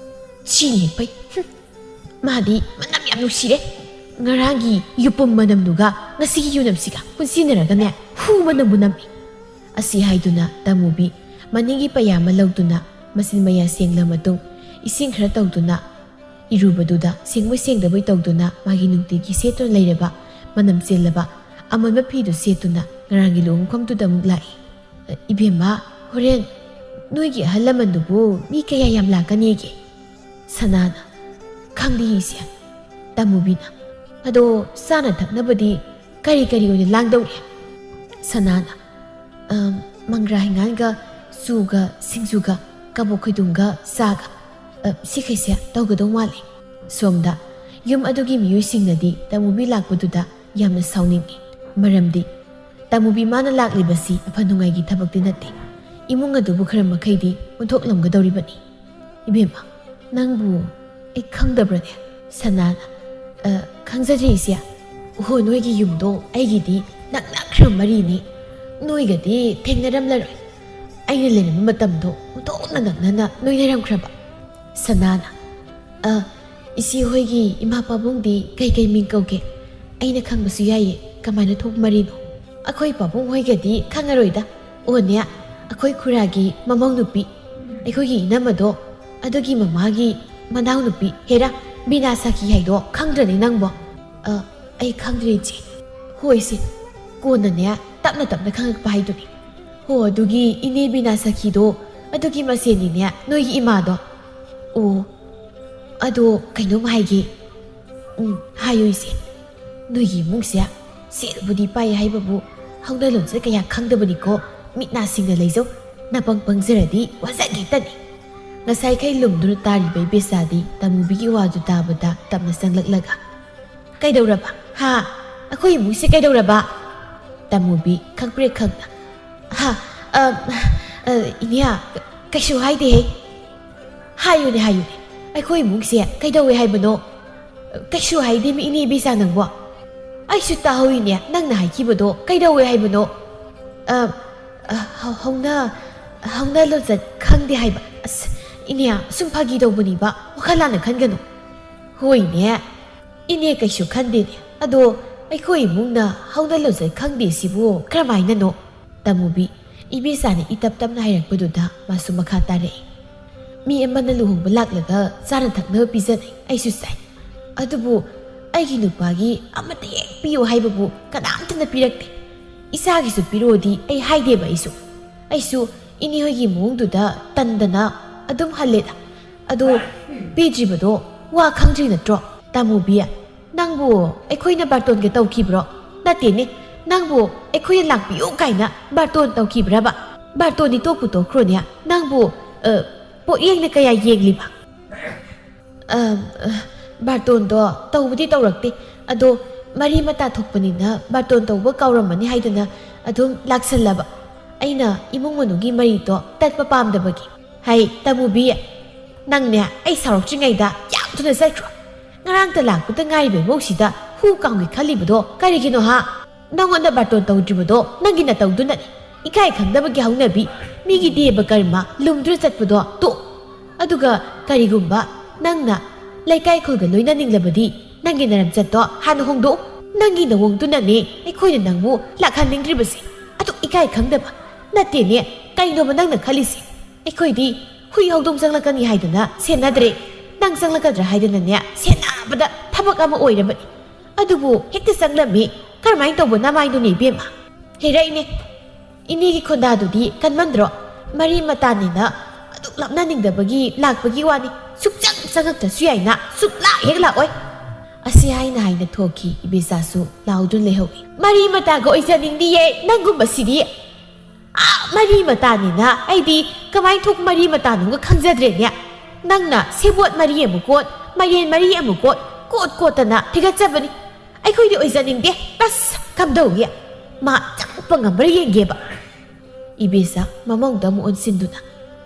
ꯁꯤꯅꯤ ꯍꯦꯛ ꯐꯩ꯫ ꯍꯨꯝ, ꯃꯥꯗꯤ ꯃꯅꯝ ꯌꯥꯝ ꯅꯨꯡꯁꯤꯔꯦ꯫ ꯉꯔꯥꯡꯒꯤ ꯌꯨꯄꯨꯝ ꯃꯅꯝꯗꯨꯒ ꯉꯁꯤꯒꯤ ꯌꯨꯅꯝꯁꯤꯒ ꯄꯨꯟꯁꯤꯟꯅꯔꯒꯅꯦ, ꯍꯨ ꯃꯅꯝꯕꯨ ꯅꯝꯃꯤ꯫" ꯑꯁꯤ ꯍꯥꯏꯗꯨꯅ ꯇꯃꯨꯕꯤ ꯃꯅꯤꯡꯒꯤ ꯄꯩꯌꯥ ꯑꯃ ꯂꯧꯗꯨꯅ ꯃꯆꯤꯟ ꯃꯌꯥ ꯁꯦꯡꯂ ꯃꯇꯨꯡ ꯏꯁꯤꯡ ꯈꯔ ꯇꯧꯗꯨꯅ ꯏꯔꯨꯕꯗꯨꯗ ꯁꯦꯡꯕꯣꯏ ꯁꯦꯡꯗꯕꯣꯏ ꯇꯧꯗꯨꯅ ꯃꯥꯒꯤ ꯅꯨꯡꯇꯤꯒꯤ ꯁꯦꯠꯇꯨꯅ ꯂꯩꯔꯕ ꯃꯅꯝ ꯆꯦꯜꯂꯕ ꯑꯃꯟꯕ ꯐꯤꯗꯨ ꯁꯦꯠꯇꯨꯅ ꯉꯔꯥꯡꯒꯤ ꯂꯨꯍꯣꯡꯐꯝꯗꯨꯗ ꯑꯃꯨꯛ ꯂꯥꯛꯏ꯫ "ꯏꯕꯦꯝꯃ, ꯍꯣꯔꯦꯟ ꯅꯣꯏꯒꯤ ꯑꯍꯜ ꯂꯃꯟꯗꯨꯕꯨ ꯃꯤ ꯀꯌꯥ ꯌꯥꯝ ꯂꯥꯛꯀꯅꯤꯒꯦ?" ꯁꯅꯥꯅ, "ꯈꯪꯗꯦ ꯏꯆꯦ꯫" ꯇꯃꯨꯕꯤꯅ, "ꯑꯗꯣ ꯆꯥꯅ ꯊꯛꯅꯕꯗꯤ ꯀꯔꯤ ꯀꯔꯤ ꯑꯣꯏꯅ ꯂꯥꯡꯗꯧꯔꯤ?" ꯁꯅꯥꯅ, "ꯑꯝ, ꯃꯪꯒ꯭ꯔꯥ ꯍꯩꯉꯥꯟꯒ ꯆꯨꯒ ꯁꯤꯡꯖꯨꯒ ꯀꯕꯣꯛ ꯈꯣꯏꯗꯨꯝꯒ ꯆꯥꯒ, ꯑ, ꯁꯤꯈꯩꯁꯦ ꯇꯧꯒꯗꯧ ꯃꯥꯜꯂꯤ꯫" ꯁꯣꯝꯗ ꯌꯨꯝ ꯑꯗꯨꯒꯤ ꯃꯤꯑꯣꯏꯁꯤꯡꯅꯗꯤ ꯇꯃꯨꯕꯤ ꯂꯥꯛꯄꯗꯨꯗ ꯌꯥꯝꯅ ꯁꯥꯎꯅꯤꯡꯏ꯫ ꯃꯔꯝꯗꯤ ꯇꯃꯨꯕꯤ ꯃꯥꯅ ꯂꯥꯛꯂꯤꯕꯁꯤ ꯑꯐ ꯅꯨꯡꯉꯥꯏꯒꯤ ꯊꯕꯛꯇꯤ ꯅꯠꯇꯦ꯫ ꯏꯃꯨꯡ ꯑꯗꯨꯕꯨ ꯈꯔ ꯃꯈꯩꯗꯤ ꯑꯣꯟꯊꯣꯛꯂꯝꯒꯗꯧꯔꯤꯕꯅꯤ꯫ "ꯏꯕꯦꯝꯃ, ꯅꯪꯕꯨ ꯑꯩ ꯈꯪꯗꯕ꯭ꯔꯅꯦ?" ꯁꯅꯥꯅ, ꯑ, ꯈꯪꯖꯗ꯭ꯔꯤ ꯏꯆꯦ꯫ ꯍꯣ, ꯅꯣꯏꯒꯤ ꯌꯨꯝꯗꯣ ꯑꯩꯒꯤꯗꯤ ꯅꯛꯅꯈ꯭ꯔꯕ ꯃꯔꯤꯅꯤ꯫ ꯅꯣꯏꯒꯗꯤ ꯊꯦꯡꯅꯔꯝꯂꯔꯣꯏ꯫ ꯑꯩꯅ ꯂꯩꯔꯝꯕ ꯃꯇꯝꯗꯣ ꯑꯣꯟꯊꯣꯛꯅ ꯅꯛꯅꯅ ꯅꯣꯏꯅꯔꯝꯈ꯭ꯔꯕ꯫ ꯁꯅꯥꯅ, "ꯑ, ꯏꯆꯦ ꯍꯣꯏꯒꯤ ꯏꯃꯥ ꯄꯥꯕꯨꯡꯗꯤ ꯀꯩ ꯀꯩ ꯃꯤꯡ ꯀꯧꯒꯦ? ꯑꯩꯅ ꯈꯪꯕꯁꯨ ꯌꯥꯏꯌꯦ, ꯀꯃꯥꯏꯅ ꯊꯣꯛꯄ ꯃꯔꯤꯅꯣ?" "ꯑꯩꯈꯣꯏ ꯄꯥꯕꯨꯡ ꯍꯣꯏꯒꯗꯤ ꯈꯪꯉꯔꯣꯏꯗ꯫ ꯑꯣꯅꯦ, ꯑꯩꯈꯣꯏ ꯈꯨꯔꯥꯒꯤ ꯃꯃꯧ ꯅꯨꯄꯤ, ꯑꯩꯈꯣꯏꯒꯤ ꯏꯅꯝꯃꯗꯣ, ꯑꯗꯨꯒꯤ ꯃꯃꯥꯒꯤ ꯃꯅꯥꯎ ꯅꯨꯄꯤ꯫ ꯍꯦꯔꯥ, ꯕꯤꯅꯥ ꯁꯥꯈꯤ ꯍꯥꯏꯗꯣ ꯈꯪꯗ꯭ꯔꯅꯦ ꯅꯪꯕꯣ?" "ꯑ, ꯑꯩ ꯈꯪꯗ꯭ꯔꯦ ꯏꯆꯦ꯫" "ꯍꯣꯏꯁꯦ, ꯀꯣꯟꯅꯅꯦ ꯇꯞꯅ ꯇꯞꯅ ꯈꯪꯉꯛꯄ ꯍꯥꯏꯗꯨꯅꯤ꯫ ꯍꯣ, ꯑꯗꯨꯒꯤ ꯏꯅꯦ ꯕꯤꯅꯥ ꯁꯥꯈꯤꯗꯣ ꯑꯗꯨꯒꯤ ꯃꯆꯦꯅꯤꯅꯦ, ꯅꯣꯏꯒꯤ ꯏꯃꯥꯗꯣ꯫ ꯑꯣ, ꯑꯗꯣ ꯀꯩꯅꯣꯝ ꯍꯥꯏꯒꯦ꯫" "ꯎꯝ, ꯍꯥꯏꯌꯨ ꯏꯆꯦ꯫" "ꯅꯣꯏꯒꯤ ꯏꯃꯨꯡꯁꯦ ꯁꯦꯜꯕꯨꯗꯤ ꯄꯥꯏ ꯍꯥꯏꯕꯕꯨ ꯍꯧꯅ ꯂꯣꯟꯆꯠ ꯀꯌꯥ ꯈꯪꯗꯕꯅꯤꯀꯣ꯫ ꯃꯤꯠ ꯅꯥ ꯁꯤꯡꯅ ꯂꯩꯖꯧ꯫ ꯅꯄꯪ ꯄꯪꯖꯔꯗꯤ ꯋꯥꯖꯒꯦꯇꯅꯤ꯫" ꯉꯁꯥꯏꯈꯩ ꯂꯨꯝꯗꯨꯅ ꯇꯥꯔꯤꯕ ꯏꯕꯦꯆꯥꯗꯤ ꯇꯃꯨꯕꯤꯒꯤ ꯋꯥꯗꯨ ꯇꯥꯕꯗ ꯇꯞꯅ ꯆꯪꯂꯛꯂꯒ, "ꯀꯩꯗꯧꯔꯕ? ꯍꯥ? ꯑꯩꯈꯣꯏ ꯏꯃꯨꯡꯁꯦ ꯀꯩꯗꯧꯔꯕ?" ꯇꯃꯨꯕꯤ ꯈꯪꯄ꯭ꯔꯦꯛ ꯈꯪꯅ, "ꯍꯥ? ꯑ, ꯑ, ꯏꯅꯦ, ꯀꯩꯁꯨ ꯍꯥꯏꯗꯦꯍꯦ꯫" "ꯍꯥꯏꯌꯨꯅꯦ, ꯍꯥꯏꯌꯨꯅꯦ꯫ ꯑꯩꯈꯣꯏ ꯏꯃꯨꯡꯁꯦ ꯀꯩꯗꯧꯋꯦ ꯍꯥꯏꯕꯅꯣ?" "ꯀꯩꯁꯨ ꯍꯥꯏꯗꯦ ꯃꯤ, ꯏꯅꯦ ꯏꯕꯦꯆꯥ ꯅꯪꯕꯣ꯫ ꯑꯩꯁꯨ ꯇꯥꯍꯧꯏꯅꯦ ꯅꯪꯅ ꯍꯥꯏꯈꯤꯕꯗꯣ꯫ ꯀꯩꯗꯧꯋꯦ ꯍꯥꯏꯕꯅꯣ?" "ꯑ, ꯑ, ꯍꯧ-, ꯍꯧꯅ, ꯍꯧꯅ ꯂꯣꯟꯆꯠ ꯈꯪꯗꯦ ꯍꯥꯏꯕ꯫" "ꯑꯁ, ꯏꯅꯦ, ꯁꯨꯝ ꯐꯥꯒꯤ ꯇꯧꯕꯅꯤꯕ꯫ ꯋꯥꯈꯜ ꯂꯥꯟꯅ ꯈꯟꯒꯅꯨ꯫" "ꯍꯣꯏꯅꯦ, ꯏꯅꯦ ꯀꯩꯁꯨ ꯈꯟꯗꯦꯅꯦ꯫ ꯑꯗꯣ ꯑꯩꯈꯣꯏ ꯏꯃꯨꯡꯅ ꯍꯧꯅ ꯂꯣꯟꯆꯠ ꯈꯪꯗꯦ ꯁꯤꯕꯨ ꯀꯔꯝꯍꯥꯏꯅꯅꯣ?" ꯇꯃꯨꯕꯤ ꯏꯕꯦꯆꯥꯅ ꯏꯇꯞ ꯇꯞꯅ ꯍꯥꯏꯔꯛꯄꯗꯨꯗ ꯃꯥꯁꯨ ꯃꯈꯥ ꯇꯥꯔꯛꯏ꯫ "ꯃꯤ ꯑꯃꯅ ꯂꯨꯍꯣꯡꯕ ꯂꯥꯛꯂꯒ ꯆꯥꯅ ꯊꯛꯅꯕ ꯄꯤꯖꯅꯩ, ꯑꯩꯁꯨ ꯆꯥꯏ꯫ ꯑꯗꯨꯕꯨ ꯑꯩꯒꯤ ꯅꯨꯄꯥꯒꯤ ꯑꯃꯠꯇ ꯍꯦꯛ ꯄꯤꯌꯨ ꯍꯥꯏꯕꯕꯨ ꯀꯅꯥꯝꯇꯅ ꯄꯤꯔꯛꯇꯦ꯫ ꯏꯆꯥꯒꯤꯁꯨ ꯄꯤꯔꯛꯑꯣꯗꯤ ꯑꯩ ꯍꯥꯏꯗꯦꯕ ꯑꯩꯁꯨ꯫ ꯑꯩꯁꯨ ꯏꯅꯦ ꯍꯣꯏꯒꯤ ꯃꯑꯣꯡꯗꯨꯗ ꯇꯟꯗꯅ ꯑꯗꯨꯝ ꯍꯜꯂꯦꯗ꯫ ꯑꯗꯣ ꯄꯤꯗ꯭ꯔꯤꯕꯗꯣ ꯋꯥ ꯈꯪꯗ꯭ꯔꯤ ꯅꯠꯇ꯭ꯔꯣ? ꯇꯥꯃꯨꯕꯤ, ꯅꯪꯕꯨ ꯑꯩꯈꯣꯏꯅ ꯕꯥꯔꯇꯣꯟꯒ ꯇꯧꯈꯤꯕ꯭ꯔꯣ? ꯅꯠꯇꯦꯅꯦ, ꯅꯪꯕꯨ ꯑꯩꯈꯣꯏꯅ ꯂꯥꯛꯄꯤꯌꯨ ꯀꯥꯏꯅ ꯕꯥꯔꯇꯣꯟ ꯇꯧꯈꯤꯕ꯭ꯔꯕ? ꯕꯥꯔꯇꯣꯟꯗꯤ ꯇꯣꯛꯄꯨ ꯇꯣꯛꯈ꯭ꯔꯣꯅꯦ, ꯅꯪꯕꯨ, ꯑ, ꯄꯣꯠꯌꯦꯡꯅ ꯀꯌꯥ ꯌꯦꯡꯂꯤꯕ?" "ꯑ, ꯑ, ꯕꯥꯔꯇꯣꯟꯗꯣ ꯇꯧꯕꯗꯤ ꯇꯧꯔꯛꯇꯦ꯫ ꯑꯗꯣ ꯃꯔꯤ ꯃꯇꯥ ꯊꯣꯛꯄꯅꯤꯅ ꯕꯥꯔꯇꯣꯟ ꯇꯧꯕ ꯀꯥꯎꯔꯝꯃꯅꯤ ꯍꯥꯏꯗꯅ ꯑꯗꯨꯝ ꯂꯥꯛꯁꯜꯂꯕ꯫ ꯑꯩꯅ ꯏꯃꯨꯡ ꯃꯅꯨꯡꯒꯤ ꯃꯔꯤꯗꯣ ꯇꯠꯄ ꯄꯥꯝꯗꯕꯒꯤ꯫" "ꯍꯩ, ꯇꯃꯨꯕꯤ, ꯅꯪꯅꯦ ꯑꯩ ꯁꯥꯎꯔꯛꯇ꯭ꯔꯤꯉꯩꯗ ꯌꯥꯝ ꯊꯨꯅ ꯆꯠꯈ꯭ꯔꯣ꯫ ꯉꯔꯥꯡꯇ ꯂꯥꯛꯄꯗ ꯉꯥꯏꯔꯤꯕ ꯏꯃꯧꯁꯤꯗ ꯍꯨ ꯀꯥꯝꯒꯦ ꯈꯜꯂꯤꯕꯗꯣ ꯀꯔꯤꯒꯤꯅꯣ ꯍꯥ? ꯅꯪꯉꯣꯟꯗ ꯕꯥꯔꯇꯣꯟ ꯇꯧꯗ꯭ꯔꯤꯕꯗꯣ ꯅꯪꯒꯤ ꯅꯇꯧꯗꯨꯅꯅꯤ꯫ ꯏꯀꯥꯏ ꯈꯪꯗꯕꯒꯤ ꯍꯧꯅꯕꯤ, ꯃꯤꯒꯤ ꯗꯦꯕ ꯀꯔꯃ ꯂꯨꯝꯗꯨꯅ ꯆꯠꯄꯗꯣ ꯇꯣꯛ꯫ ꯑꯗꯨꯒ ꯀꯔꯤꯒꯨꯝꯕ ꯅꯪꯅ ꯂꯩꯀꯥꯏ ꯈꯨꯜꯒ ꯂꯣꯏꯅꯅꯤꯡꯂꯕꯗꯤ ꯅꯪꯒꯤ ꯅꯔꯝꯆꯠꯇꯣ ꯍꯥꯟꯅ ꯍꯣꯡꯗꯣꯛꯎ꯫ ꯅꯪꯒꯤ ꯅꯋꯣꯡꯗꯨꯅꯅꯦ ꯑꯩꯈꯣꯏꯅ ꯅꯪꯕꯨ ꯂꯥꯛꯍꯟꯅꯤꯡꯗ꯭ꯔꯤꯕꯁꯦ꯫ ꯑꯗꯨꯛ ꯏꯀꯥꯏ ꯈꯪꯗꯕ꯫ ꯅꯠꯇꯦꯅꯦ, ꯀꯩꯅꯣꯕ ꯅꯪꯅ ꯈꯜꯂꯤꯁꯦ? ꯑꯩꯈꯣꯏꯗꯤ ꯍꯨꯏ ꯍꯧꯗꯣꯡ ꯆꯪꯂꯛꯀꯅꯤ ꯍꯥꯏꯗꯅ ꯁꯦꯟꯅꯗ꯭ꯔꯦ꯫ ꯅꯪ ꯆꯪꯂꯛꯀꯗ꯭ꯔꯥ ꯍꯥꯏꯗꯅꯅꯦ ꯁꯦꯟꯅꯕꯗ ꯊꯕꯛ ꯑꯃ ꯑꯣꯏꯔꯕꯅꯤ꯫ ꯑꯗꯨꯕꯨ ꯍꯦꯛꯇ ꯆꯪꯂꯝꯃꯤ꯫ ꯀꯔꯝꯍꯥꯏꯅ ꯇꯧꯕ ꯅꯃꯥꯏꯗꯨꯅꯤ ꯏꯕꯦꯝꯃ? ꯍꯩꯔꯛꯏꯅꯦ꯫ ꯏꯅꯦꯒꯤ ꯈꯣꯟꯗꯥꯗꯨꯗꯤ ꯀꯟꯃꯟꯗ꯭ꯔꯣ? ꯃꯔꯤ ꯃꯇꯥꯅꯤꯅ ꯑꯗꯨꯛ ꯂꯥꯞꯅꯅꯤꯡꯗꯕꯒꯤ ꯂꯥꯛꯄꯒꯤ ꯋꯥꯅꯤ꯫ ꯁꯨꯛꯆꯪ ꯆꯪꯉꯛꯇ꯭ꯔꯁꯨ ꯌꯥꯏꯅ ꯁꯨꯛꯂꯥꯛ ꯍꯦꯛ ꯂꯥꯛꯑꯣꯏ꯫ ꯑꯁꯤ ꯍꯥꯏꯅ ꯍꯥꯏꯅ ꯊꯣꯛꯈꯤ꯫ ꯏꯕꯦꯆꯥꯁꯨ ꯂꯥꯎꯗꯨꯅ ꯂꯩꯍꯧꯏ꯫ ꯃꯔꯤ ꯃꯇꯥꯒ ꯑꯣꯏꯖꯅꯤꯡꯗꯤꯌꯦ ꯅꯪꯒꯨꯝꯕꯁꯤꯗꯤ꯫ ꯑꯥ, ꯃꯔꯤ ꯃꯇꯥꯅꯤꯅ ꯑꯩꯗꯤ ꯀꯃꯥꯏꯅ ꯊꯣꯛ ꯃꯔꯤ ꯃꯇꯥꯅꯣꯒ ꯈꯪꯖꯗ꯭ꯔꯦꯅꯦ꯫ ꯅꯪꯅ ꯁꯦꯕꯣꯠ ꯃꯔꯤ ꯑꯃꯨꯛ ꯀꯣꯠ, ꯃꯥꯏꯔꯦꯟ ꯃꯔꯤ ꯑꯃꯨꯛ ꯀꯣꯠ, ꯀꯣꯠ ꯀꯣꯠꯇꯅ ꯊꯤꯒꯠꯆꯕꯅꯤ꯫ ꯑꯩꯈꯣꯏꯗꯤ ꯑꯣꯏꯖꯅꯤꯡꯗꯦ꯫ ꯑꯁ, ꯀꯝꯗꯧꯏ? ꯃꯥ ꯆꯪꯉꯛꯄ ꯉꯝꯕ꯭ꯔꯥ ꯌꯦꯡꯒꯦꯕ꯫ ꯏꯕꯦꯆꯥ ꯃꯃꯧꯗ ꯑꯃꯨꯛ ꯑꯣꯟꯁꯤꯟꯗꯨꯅ,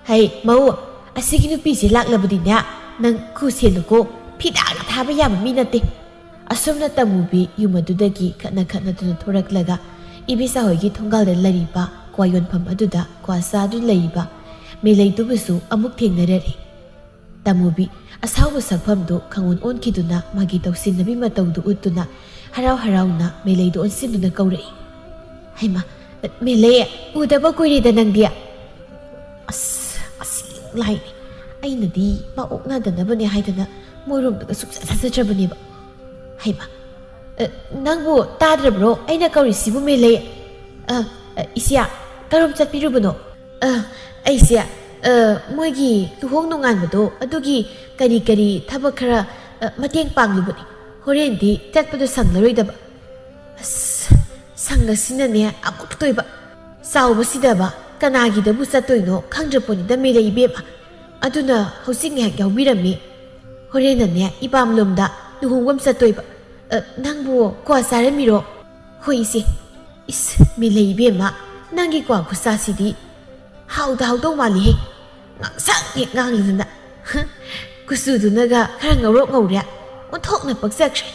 "ꯍꯩ ꯃꯧ, ꯑꯁꯤꯒꯤ ꯅꯨꯄꯤꯁꯦ ꯂꯥꯛꯂꯕꯗꯤꯅꯦ, ꯅꯪ ꯈꯨ ꯁꯦꯜꯂꯨꯀꯣ꯫ ꯐꯤꯗꯥꯒ ꯊꯥꯕ ꯌꯥꯕ ꯃꯤ ꯅꯠꯇꯦ꯫" ꯑꯁꯨꯝꯅ ꯇꯃꯨꯕꯤ ꯌꯨꯝ ꯑꯗꯨꯗꯒꯤ ꯈꯠꯅ ꯈꯠꯅꯗꯨꯅ ꯊꯣꯔꯛꯂꯒ ꯏꯕꯦꯆꯥ ꯍꯣꯏꯒꯤ ꯊꯣꯡꯒꯥꯜꯗ ꯂꯩꯔꯤꯕ ꯀ꯭ꯋꯥ ꯌꯣꯟꯐꯝ ꯑꯗꯨꯗ ꯀ꯭ꯋꯥ ꯆꯥꯗꯨꯅ ꯂꯩꯔꯤꯕ ꯃꯦꯂꯩꯗꯨꯕꯨꯁꯨ ꯑꯃꯨꯛ ꯊꯦꯡꯅꯔꯔꯦ꯫ ꯇꯃꯨꯕꯤ ꯑꯁꯥꯎꯕ ꯁꯛꯐꯝꯗꯨ ꯈꯪꯑꯣꯟ ꯑꯣꯟꯈꯤꯗꯨꯅ ꯃꯥꯒꯤ ꯇꯧꯁꯤꯟꯅꯕꯤ ꯃꯇꯧꯗꯨ ꯎꯠꯇꯨꯅ ꯍꯔꯥꯎ ꯍꯔꯥꯎꯅ ꯃꯦꯂꯩꯗꯨ ꯑꯣꯟꯁꯤꯟꯗꯨꯅ ꯀꯧꯔꯛꯏ꯫ "ꯍꯩꯃꯥ, ꯃꯦꯂꯩ, ꯎꯗꯕ ꯀꯨꯏꯔꯦꯗ ꯅꯪꯗꯤ꯫ ꯑꯁ, ꯑꯁꯤ ꯂꯥꯏꯅꯤ꯫ ꯑꯩꯅꯗꯤ ꯃꯥ ꯑꯣꯛꯅꯗꯅꯕꯅꯦ ꯍꯥꯏꯗꯅ ꯃꯣꯏꯔꯣꯝꯗꯒ ꯁꯨꯛꯆꯠ ꯆꯠꯆꯗ꯭ꯔꯕꯅꯦꯕ꯫ ꯍꯩꯃꯥ, ꯑ, ꯅꯪꯕꯨ ꯇꯥꯗ꯭ꯔꯕ꯭ꯔꯣ ꯑꯩꯅ ꯀꯧꯔꯤꯁꯤꯕꯨ ꯃꯦꯂꯩ? ꯑ, ꯑ, ꯏꯆꯦ, ꯀꯔꯣꯝ ꯆꯠꯄꯤꯔꯨꯕꯅꯣ?" "ꯑ, ꯑꯩꯁꯦ, ꯑ, ꯃꯣꯏꯒꯤ ꯂꯨꯍꯣꯡ ꯅꯣꯡꯉꯥꯟꯕꯗꯣ ꯑꯗꯨꯒꯤ ꯀꯔꯤ ꯀꯔꯤ ꯊꯕꯛ ꯈꯔ, ꯑ, ꯃꯇꯦꯡ ꯄꯥꯡꯂꯨꯕꯅꯤ꯫ ꯍꯣꯔꯦꯟꯗꯤ ꯆꯠꯄꯗꯣ ꯁꯪꯂꯔꯣꯏꯗꯕ꯫" ꯑꯁ, ꯁꯪꯒꯁꯤꯅꯅꯦ ꯑꯃꯨꯛꯇꯣꯏꯕ꯫ ꯆꯥꯎꯕꯁꯤꯗꯕ ꯀꯅꯥꯒꯤꯗꯕꯨ ꯆꯠꯇꯣꯏꯅꯣ ꯈꯪꯗ꯭ꯔꯄꯣꯠꯅꯤꯗ ꯃꯦꯂꯩ ꯏꯕꯦꯝꯃ꯫ ꯑꯗꯨꯅ ꯍꯧꯖꯤꯛ ꯉꯥꯏꯍꯥꯛ ꯌꯥꯎꯕꯤꯔꯝꯃꯤ꯫ ꯍꯣꯔꯦꯟꯅꯅꯦ ꯏꯄꯥꯝꯂꯣꯝꯗ ꯂꯨꯍꯣꯡꯕ ꯑꯃ ꯆꯠꯇꯣꯏꯕ꯫ ꯑ, ꯅꯪꯕꯨ ꯀ꯭ꯋꯥ ꯆꯥꯔꯝꯃꯤꯔꯣ? "ꯍꯣꯏ ꯏꯆꯦ꯫" "ꯏꯁ, ꯃꯦꯂꯩ ꯏꯕꯦꯝꯃ, ꯅꯪꯒꯤ ꯀ꯭ꯋꯥ ꯈꯨꯆꯥꯁꯤꯗꯤ ꯍꯥꯎꯗ ꯍꯥꯎꯗꯧ ꯃꯥꯜꯂꯤꯍꯦ꯫ ꯉꯥꯡꯁꯪ ꯍꯦꯛ ꯉꯥꯡꯂꯗꯅ꯫ ꯀꯨꯆꯨꯗꯨꯅꯒ ꯈꯔ ꯉꯧꯔꯣꯛ ꯉꯧꯔꯦ꯫ ꯑꯣꯟꯊꯣꯛꯅ ꯄꯛꯆꯈ꯭ꯔꯦ꯫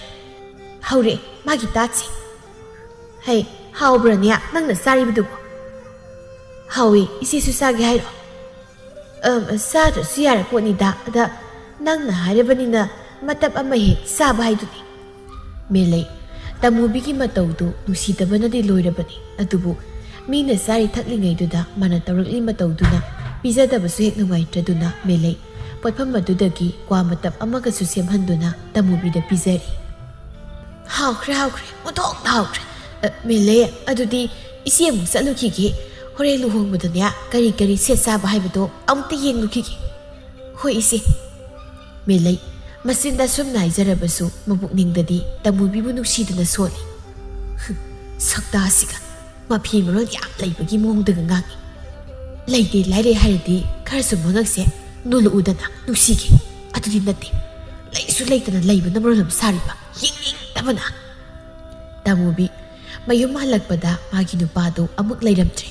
ꯍꯧꯔꯦ ꯃꯥꯒꯤ ꯇꯥꯠꯁꯦ꯫ "ꯍꯩ, ꯍꯥꯎꯕ꯭ꯔꯅꯦ ꯅꯪꯅ ꯆꯥꯔꯤꯕꯗꯨꯕꯨ?" "ꯍꯥꯎꯏ, ꯏꯆꯦꯁꯨ ꯆꯥꯒꯦ ꯍꯥꯏꯔꯣ?" "ꯑꯝ, ꯆꯥꯗ꯭ꯔꯁꯨ ꯌꯥꯔ ꯄꯣꯠꯅꯤꯗ, ꯑꯗ ꯅꯪꯅ ꯍꯥꯏꯔꯕꯅꯤꯅ ꯃꯇꯞ ꯑꯃ ꯍꯦꯛ ꯆꯥꯕ ꯍꯥꯏꯗꯨꯅꯤ꯫" ꯃꯦꯂꯩ, ꯇꯃꯨꯕꯤꯒꯤ ꯃꯇꯧꯗꯨ ꯅꯨꯡꯁꯤꯗꯕꯅꯗꯤ ꯂꯣꯏꯔꯕꯅꯤ, ꯑꯗꯨꯕꯨ ꯃꯤꯅ ꯆꯥꯔꯤ ꯊꯛꯂꯤꯉꯩꯗꯨꯗ ꯃꯥꯅ ꯇꯧꯔꯛꯂꯤ ꯃꯇꯧꯗꯨꯅ ꯄꯤꯖꯗꯕꯁꯨ ꯍꯦꯛ ꯅꯨꯡꯉꯥꯏꯇ꯭ꯔꯗꯨꯅ ꯃꯦꯂꯩ ꯄꯣꯠꯐꯝ ꯑꯗꯨꯗꯒꯤ ꯀ꯭ꯋꯥ ꯃꯇꯞ ꯑꯃꯒꯁꯨ ꯁꯦꯝꯍꯟꯗꯨꯅ ꯇꯃꯨꯕꯤꯗ ꯄꯤꯖꯔꯤ꯫ "ꯍꯥꯎꯈ꯭ꯔꯦ, ꯍꯥꯎꯈ꯭ꯔꯦ, ꯑꯣꯟꯊꯣꯛꯅ ꯍꯥꯎꯈ꯭ꯔꯦ꯫ ꯑ, ꯃꯦꯂꯩ, ꯑꯗꯨꯗꯤ ꯏꯆꯦ ꯑꯃꯨꯛ ꯆꯠꯂꯨꯈꯤꯒꯦ꯫ ꯍꯣꯔꯦꯟ ꯂꯨꯍꯣꯡꯕꯗꯅꯦ ꯀꯔꯤ ꯀꯔꯤ ꯁꯦꯠ ꯆꯥꯕ ꯍꯥꯏꯕꯗꯣ ꯑꯃꯨꯛꯇ ꯌꯦꯡꯂꯨꯈꯤꯒꯦ꯫" "ꯍꯣꯏ ꯏꯆꯦ꯫" ꯃꯦꯂꯩ, ꯃꯆꯤꯟꯗ ꯁꯨꯝꯅ ꯍꯥꯏꯖꯔꯕꯁꯨ ꯃꯄꯨꯛꯅꯤꯡꯗꯗꯤ ꯇꯃꯨꯕꯤꯕꯨ ꯅꯨꯡꯁꯤꯗꯨꯅ ꯁꯣꯜꯂꯤ꯫ "ꯍꯨꯝ, ꯁꯛꯇꯥꯁꯤꯒ ꯃꯐꯤ ꯃꯔꯣꯜ ꯌꯥꯝ ꯂꯩꯕꯒꯤ ꯃꯑꯣꯡꯗꯒ ꯉꯥꯡꯉꯤ꯫ ꯂꯩꯇꯦ ꯂꯥꯏꯔꯦ ꯍꯥꯏꯔꯗꯤ ꯈꯔꯁꯨ ꯃꯉꯛꯁꯦ ꯅꯣꯜꯂꯛꯎꯗꯅ ꯅꯨꯡꯁꯤꯒꯦ꯫ ꯑꯗꯨꯗꯤ ꯅꯠꯇꯦ, ꯂꯩꯁꯨ ꯂꯩꯇꯅ ꯂꯩꯕꯅ ꯃꯔꯣꯜ ꯑꯃ ꯁꯥꯔꯤꯕ, ꯌꯦꯡꯅꯤꯡꯗꯕꯅ꯫" ꯇꯃꯨꯕꯤ, ꯃꯌꯨꯝ ꯍꯜꯂꯛꯄꯗ ꯃꯥꯒꯤ ꯅꯨꯄꯥꯗꯨ ꯑꯃꯨꯛ ꯂꯩꯔꯝꯗ꯭ꯔꯦ꯫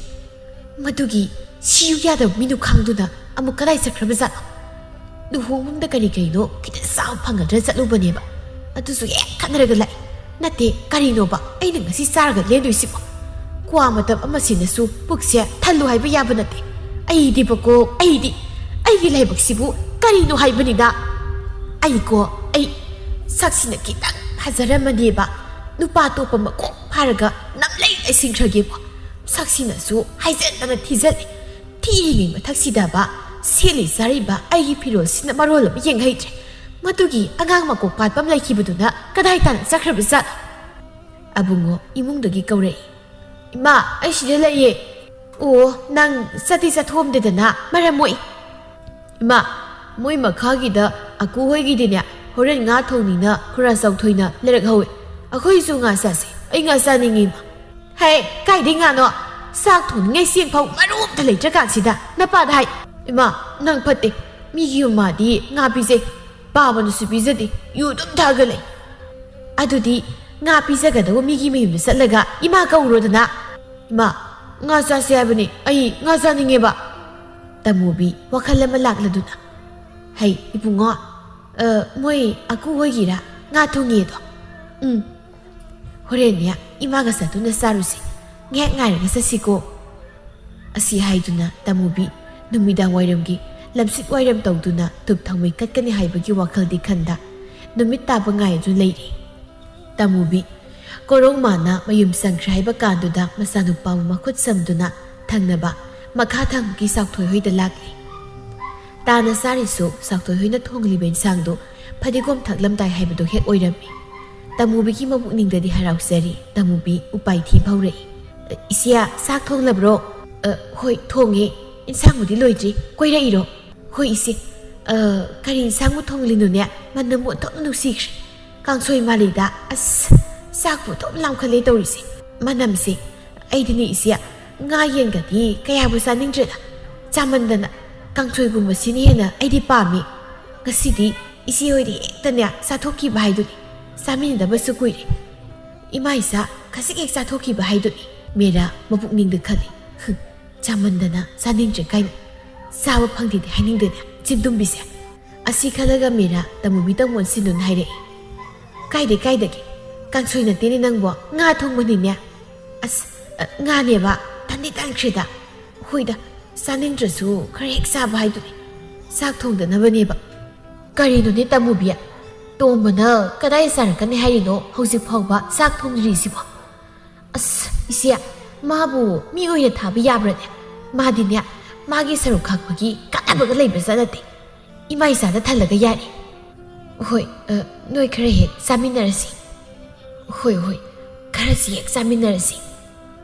ꯃꯗꯨꯒꯤ ꯁꯤꯌꯨ ꯌꯥꯗꯕ ꯃꯤꯅꯨꯈꯥꯡꯗꯨꯅ ꯑꯃꯨꯛ ꯀꯗꯥꯏ ꯆꯠꯈ꯭ꯔꯕꯖꯥꯠꯅꯣ? ꯂꯨꯍꯣꯡꯐꯝꯗ ꯀꯔꯤ ꯀꯔꯤꯅꯣ ꯈꯤꯇ ꯆꯥꯕ ꯐꯪꯒꯗ꯭ꯔꯥ ꯆꯠꯂꯨꯕꯅꯦꯕ, ꯑꯗꯨꯁꯨ ꯍꯦꯛ ꯈꯠꯅꯔꯒ ꯂꯥꯛꯑꯦ꯫ ꯅꯠꯇꯦ, ꯀꯔꯤꯅꯣꯕ ꯑꯩꯅ ꯉꯁꯤ ꯆꯥꯔꯒ ꯂꯦꯟꯗꯣꯏꯁꯤꯕꯣ? ꯀ꯭ꯋꯥ ꯃꯇꯞ ꯑꯃ ꯁꯤꯅꯁꯨ ꯄꯨꯛꯁꯦ ꯊꯜꯂꯨ ꯍꯥꯏꯕ ꯌꯥꯕ ꯅꯠꯇꯦ꯫ ꯑꯩꯗꯤꯕꯀꯣ, ꯑꯩꯗꯤ, ꯑꯩꯒꯤ ꯂꯥꯏꯕꯛꯁꯤꯕꯨ ꯀꯔꯤꯅꯣ ꯍꯥꯏꯕꯅꯤꯗ꯫ ꯑꯩꯀꯣ, ꯑꯩ ꯁꯛꯁꯤꯅ ꯈꯤꯇꯪ ꯐꯖꯔꯝꯃꯅꯦꯕ, ꯅꯨꯄꯥ ꯑꯇꯣꯞꯄ ꯃꯀꯣꯛ ꯐꯥꯔꯒ ꯅꯝꯂꯩ ꯂꯩꯁꯤꯟꯈ꯭ꯔꯒꯦꯕ꯫ ꯁꯛꯁꯤꯅꯁꯨ ꯍꯥꯏꯖꯟꯗꯅ ꯊꯤꯖꯜꯂꯦ꯫ ꯊꯤꯔꯤꯉꯩ ꯃꯊꯛꯁꯤꯗꯕ ꯁꯦꯠꯂꯤ ꯆꯥꯔꯤꯕ ꯑꯩꯒꯤ ꯐꯤꯔꯣꯜꯁꯤꯅ ꯃꯔꯣꯜ ꯑꯃ ꯌꯦꯡꯍꯩꯗ꯭ꯔꯦ꯫ ꯃꯗꯨꯒꯤ ꯑꯉꯥꯡ ꯃꯀꯣꯛ ꯄꯥꯠꯄ ꯑꯃ ꯂꯩꯈꯤꯕꯗꯨꯅ ꯀꯗꯥꯏ ꯇꯥꯅ ꯆꯠꯈ꯭ꯔꯕꯖꯥꯠꯅꯣ?" ꯑꯕꯨꯡꯉꯣ ꯏꯃꯨꯡꯗꯒꯤ ꯀꯧꯔꯛꯏ꯫ "ꯏꯃꯥ, ꯑꯩ ꯁꯤꯗ ꯂꯩꯌꯦ꯫" "ꯑꯣ, ꯅꯪ ꯆꯠꯇꯤ ꯆꯠꯊꯣꯛꯑꯝꯗꯦꯗꯅ, ꯃꯔꯝ ꯃꯣꯛꯏ꯫" "ꯏꯃꯥ, ꯃꯣꯏ ꯃꯈꯥꯒꯤꯗ ꯑꯀꯨ ꯍꯣꯏꯒꯤꯗꯤꯅꯦ, ꯍꯣꯔꯦꯟ ꯉꯥ ꯊꯣꯡꯅꯤꯅ ꯈꯨꯔꯥ ꯆꯥꯎꯊꯣꯏꯅ ꯂꯩꯔꯛꯍꯧꯋꯦ꯫ ꯑꯩꯈꯣꯏꯁꯨ ꯉꯥ ꯆꯥꯁꯦ꯫ ꯑꯩ ꯉꯥ ꯆꯥꯅꯤꯡꯉꯤ, ꯏꯃꯥ꯫" "ꯍꯦ, ꯀꯥꯏꯗꯩ ꯉꯥꯅꯣ? ꯆꯥꯛ ꯊꯣꯡꯅꯤꯡꯉꯥꯏ ꯆꯦꯡ ꯐꯥꯎ ꯃꯔꯨ ꯑꯝꯇ ꯂꯩꯇ꯭ꯔꯀꯥꯟꯁꯤꯗ ꯅꯄꯥꯗ ꯍꯥꯏ꯫" "ꯏꯃꯥ, ꯅꯪ ꯐꯠꯇꯦ꯫ ꯃꯤꯒꯤ ꯃꯃꯥꯗꯤ ꯉꯥ ꯄꯤꯖꯩ, ꯄꯥꯕꯅꯁꯨ ꯄꯤꯖꯗꯦ, ꯌꯨ ꯑꯗꯨꯝ ꯊꯛꯑꯒ ꯂꯩ꯫" "ꯑꯗꯨꯗꯤ ꯉꯥ ꯄꯤꯖꯒꯗꯧꯕ ꯃꯤꯒꯤ ꯃꯌꯨꯝꯗ ꯆꯠꯂꯒ ꯏꯃꯥ ꯀꯧꯔꯣꯗꯅ꯫" "ꯏꯃꯥ, ꯉꯥ ꯆꯥꯁꯦ ꯍꯥꯏꯕꯅꯤ, ꯑꯩ ꯉꯥ ꯆꯥꯅꯤꯡꯉꯦꯕ꯫" ꯇꯃꯨꯕꯤ ꯋꯥꯈꯜ ꯑꯃ ꯂꯥꯛꯂꯗꯨꯅ, "ꯍꯩ, ꯏꯕꯨꯡꯉꯣ, ꯑ, ꯃꯣꯏ ꯑꯀꯨ ꯍꯣꯏꯒꯤꯔꯥ ꯉꯥ ꯊꯣꯡꯉꯤꯗꯣ? ꯎꯝ, ꯍꯣꯔꯦꯟꯅꯦ ꯏꯃꯥꯒ ꯆꯠꯇꯨꯅ ꯆꯥꯔꯨꯁꯤ꯫ ꯉꯥꯏꯍꯥꯛ ꯉꯥꯏꯔꯒ ꯆꯠꯁꯤꯀꯣ꯫ ꯑꯁꯤ ꯍꯥꯏꯗꯨꯅ ꯇꯃꯨꯕꯤ ꯅꯨꯃꯤꯗꯥꯡ ꯋꯥꯏꯔꯝꯒꯤ ꯂꯝꯁꯤꯠ ꯋꯥꯏꯔꯝ ꯇꯧꯗꯨꯅ ꯙꯨꯞ ꯊꯥꯎꯃꯩ ꯀꯠꯀꯅꯤ ꯍꯥꯏꯕꯒꯤ ꯋꯥꯈꯜꯗꯤ ꯈꯟꯗ ꯅꯨꯃꯤꯠ ꯇꯥꯕ ꯉꯥꯏꯗꯨꯅ ꯂꯩꯔꯤ꯫ ꯇꯃꯨꯕꯤ ꯀꯣꯔꯧ ꯃꯥꯅ ꯃꯌꯨꯝ ꯆꯪꯈ꯭ꯔꯦ ꯍꯥꯏꯕ ꯀꯥꯟꯗꯨꯗ ꯃꯆꯥꯅꯨꯄꯥꯕꯨ ꯃꯈꯨꯠ ꯁꯝꯗꯨꯅ ꯊꯪꯅꯕ ꯃꯈꯥ ꯊꯪꯕꯒꯤ ꯆꯥꯎꯊꯣꯏ ꯍꯣꯏꯗ ꯂꯥꯛꯂꯤ꯫ ꯇꯥꯅ ꯆꯥꯔꯤꯁꯨ ꯆꯥꯎꯊꯣꯏ ꯍꯣꯏꯅ ꯊꯣꯡꯂꯤꯕ ꯏꯟꯁꯥꯡꯗꯨ ꯐꯗꯤꯒꯣꯝ ꯊꯥꯛꯂꯝꯗꯥꯏ ꯍꯥꯏꯕꯗꯨ ꯍꯦꯛ ꯑꯣꯏꯔꯝꯃꯤ꯫ ꯇꯃꯨꯕꯤꯒꯤ ꯃꯕꯨꯛꯅꯤꯡꯗꯗꯤ ꯍꯔꯥꯎꯖꯔꯤ꯫ ꯇꯃꯨꯕꯤ ꯎꯄꯥꯏ ꯊꯤꯕ ꯍꯧꯔꯛꯏ꯫ "ꯏꯆꯦ, ꯆꯥꯛ ꯊꯣꯡꯂꯕ꯭ꯔꯣ?" "ꯑ, ꯍꯣꯏ, ꯊꯣꯡꯉꯦ꯫ ꯏꯟꯁꯥꯡꯕꯨꯗꯤ ꯂꯣꯏꯗ꯭ꯔꯤ꯫ ꯀꯣꯏꯔꯛꯏꯔꯣ?" "ꯍꯣꯏ, ꯏꯆꯦ꯫ ꯑ, ꯀꯔꯤ ꯏꯟꯁꯥꯡꯕꯨ ꯊꯣꯡꯂꯤꯅꯣꯅꯦ? ꯃꯅꯝꯕꯨ ꯑꯣꯟꯊꯣꯛꯅ ꯅꯨꯡꯁꯤꯈ꯭ꯔꯦ꯫ ꯀꯥꯡꯁꯣꯏ ꯃꯥꯜꯂꯤꯗ꯫ ꯑꯁ, ꯆꯥꯛꯄꯨ ꯑꯗꯨꯝ ꯂꯥꯝꯈꯠꯂꯦ ꯇꯧꯔꯤꯁꯦ꯫ ꯃꯅꯝꯁꯦ꯫ ꯑꯩꯗꯤꯅꯦ ꯏꯆꯦ, ꯉꯥ ꯌꯦꯟꯒꯗꯤ ꯀꯌꯥꯕꯨ ꯆꯥꯅꯤꯡꯗ꯭ꯔꯦꯗ꯫ ꯆꯥꯃꯟꯗꯅ ꯀꯥꯡꯁꯣꯏꯒꯨꯝꯕꯁꯤꯅ ꯍꯦꯟꯅ ꯑꯩꯗꯤ ꯄꯥꯝꯃꯤ꯫ ꯉꯁꯤꯗꯤ ꯏꯆꯦ ꯍꯣꯏꯗ ꯍꯦꯛꯇꯅꯦ ꯆꯥꯊꯣꯛꯈꯤꯕ ꯍꯥꯏꯗꯨꯅꯤ꯫ ꯆꯥꯃꯤꯟꯅꯗꯕꯁꯨ ꯀꯨꯏꯔꯦ꯫ ꯏꯃꯥ ꯏꯆꯥ ꯈꯖꯤꯛ ꯍꯦꯛ ꯆꯥꯊꯣꯛꯈꯤꯕ ꯍꯥꯏꯗꯨꯅꯤ꯫" ꯃꯦꯔꯥ ꯃꯄꯨꯛꯅꯤꯡꯗ ꯈꯜꯂꯤ꯫ "ꯍꯨꯝ, ꯆꯥꯃꯟꯗꯅ ꯆꯥꯅꯤꯡꯗ꯭ꯔꯦ ꯀꯥꯏꯅ꯫ ꯆꯥꯕ ꯐꯪꯗꯦꯗꯤ ꯍꯥꯏꯅꯤꯡꯗꯦꯅꯦ ꯆꯤꯟꯗꯨꯝꯕꯤꯁꯦ꯫" ꯑꯁꯤ ꯈꯜꯂꯒ ꯃꯦꯔꯥ ꯇꯃꯨꯕꯤ ꯇꯃꯣꯟ ꯁꯤꯟꯗꯨꯅ ꯍꯥꯏꯔꯛꯏ꯫ "ꯀꯥꯏꯗꯦ, ꯀꯥꯏꯗꯒꯤ? ꯀꯥꯡꯁꯣꯏ ꯅꯠꯇꯦꯅꯦ ꯅꯪꯕꯣ, ꯉꯥ ꯊꯣꯡꯕꯅꯤꯅꯦ꯫" "ꯑꯁ, ꯑ, ꯉꯥꯅꯦꯕ? ꯇꯟꯗꯤ ꯇꯟꯈ꯭ꯔꯦꯗ꯫" "ꯍꯣꯏꯗ, ꯆꯥꯅꯤꯡꯗ꯭ꯔꯁꯨ ꯈꯔ ꯍꯦꯛ ꯆꯥꯕ ꯍꯥꯏꯗꯨꯅꯤ꯫ ꯆꯥꯛ ꯊꯣꯡꯗꯅꯕꯅꯦꯕ꯫" "ꯀꯔꯤꯅꯣꯅꯦ ꯇꯃꯨꯕꯤ? ꯇꯣꯝꯕꯅ ꯀꯗꯥꯏ ꯆꯥꯔꯛꯀꯅꯤ ꯍꯥꯏꯔꯤꯅꯣ ꯍꯧꯖꯤꯛ ꯐꯥꯎꯕ ꯆꯥꯛ ꯊꯣꯡꯗ꯭ꯔꯤꯁꯤꯕꯣ?" "ꯑꯁ, ꯏꯆꯦ, ꯃꯥꯕꯨ ꯃꯤ ꯑꯣꯏꯅ ꯊꯥꯕ ꯌꯥꯕ꯭ꯔꯅꯦ? ꯃꯥꯗꯤꯅꯦ, ꯃꯥꯒꯤ ꯁꯔꯨꯛ ꯈꯥꯛꯄꯒꯤ ꯀꯥꯟꯅꯕꯒ ꯂꯩꯕꯖꯥꯠ ꯅꯠꯇꯦ꯫ ꯏꯃꯥ ꯏꯆꯥꯗ ꯊꯜꯂꯒ ꯌꯥꯔꯦ꯫" "ꯍꯣꯏ, ꯑ, ꯅꯣꯏ ꯈꯔ ꯍꯦꯛ ꯆꯥꯃꯤꯟꯅꯔꯁꯤ꯫" "ꯍꯣꯏ, ꯍꯣꯏ, ꯈꯔꯁꯤ ꯍꯦꯛ ꯆꯥꯃꯤꯟꯅꯔꯁꯤ꯫"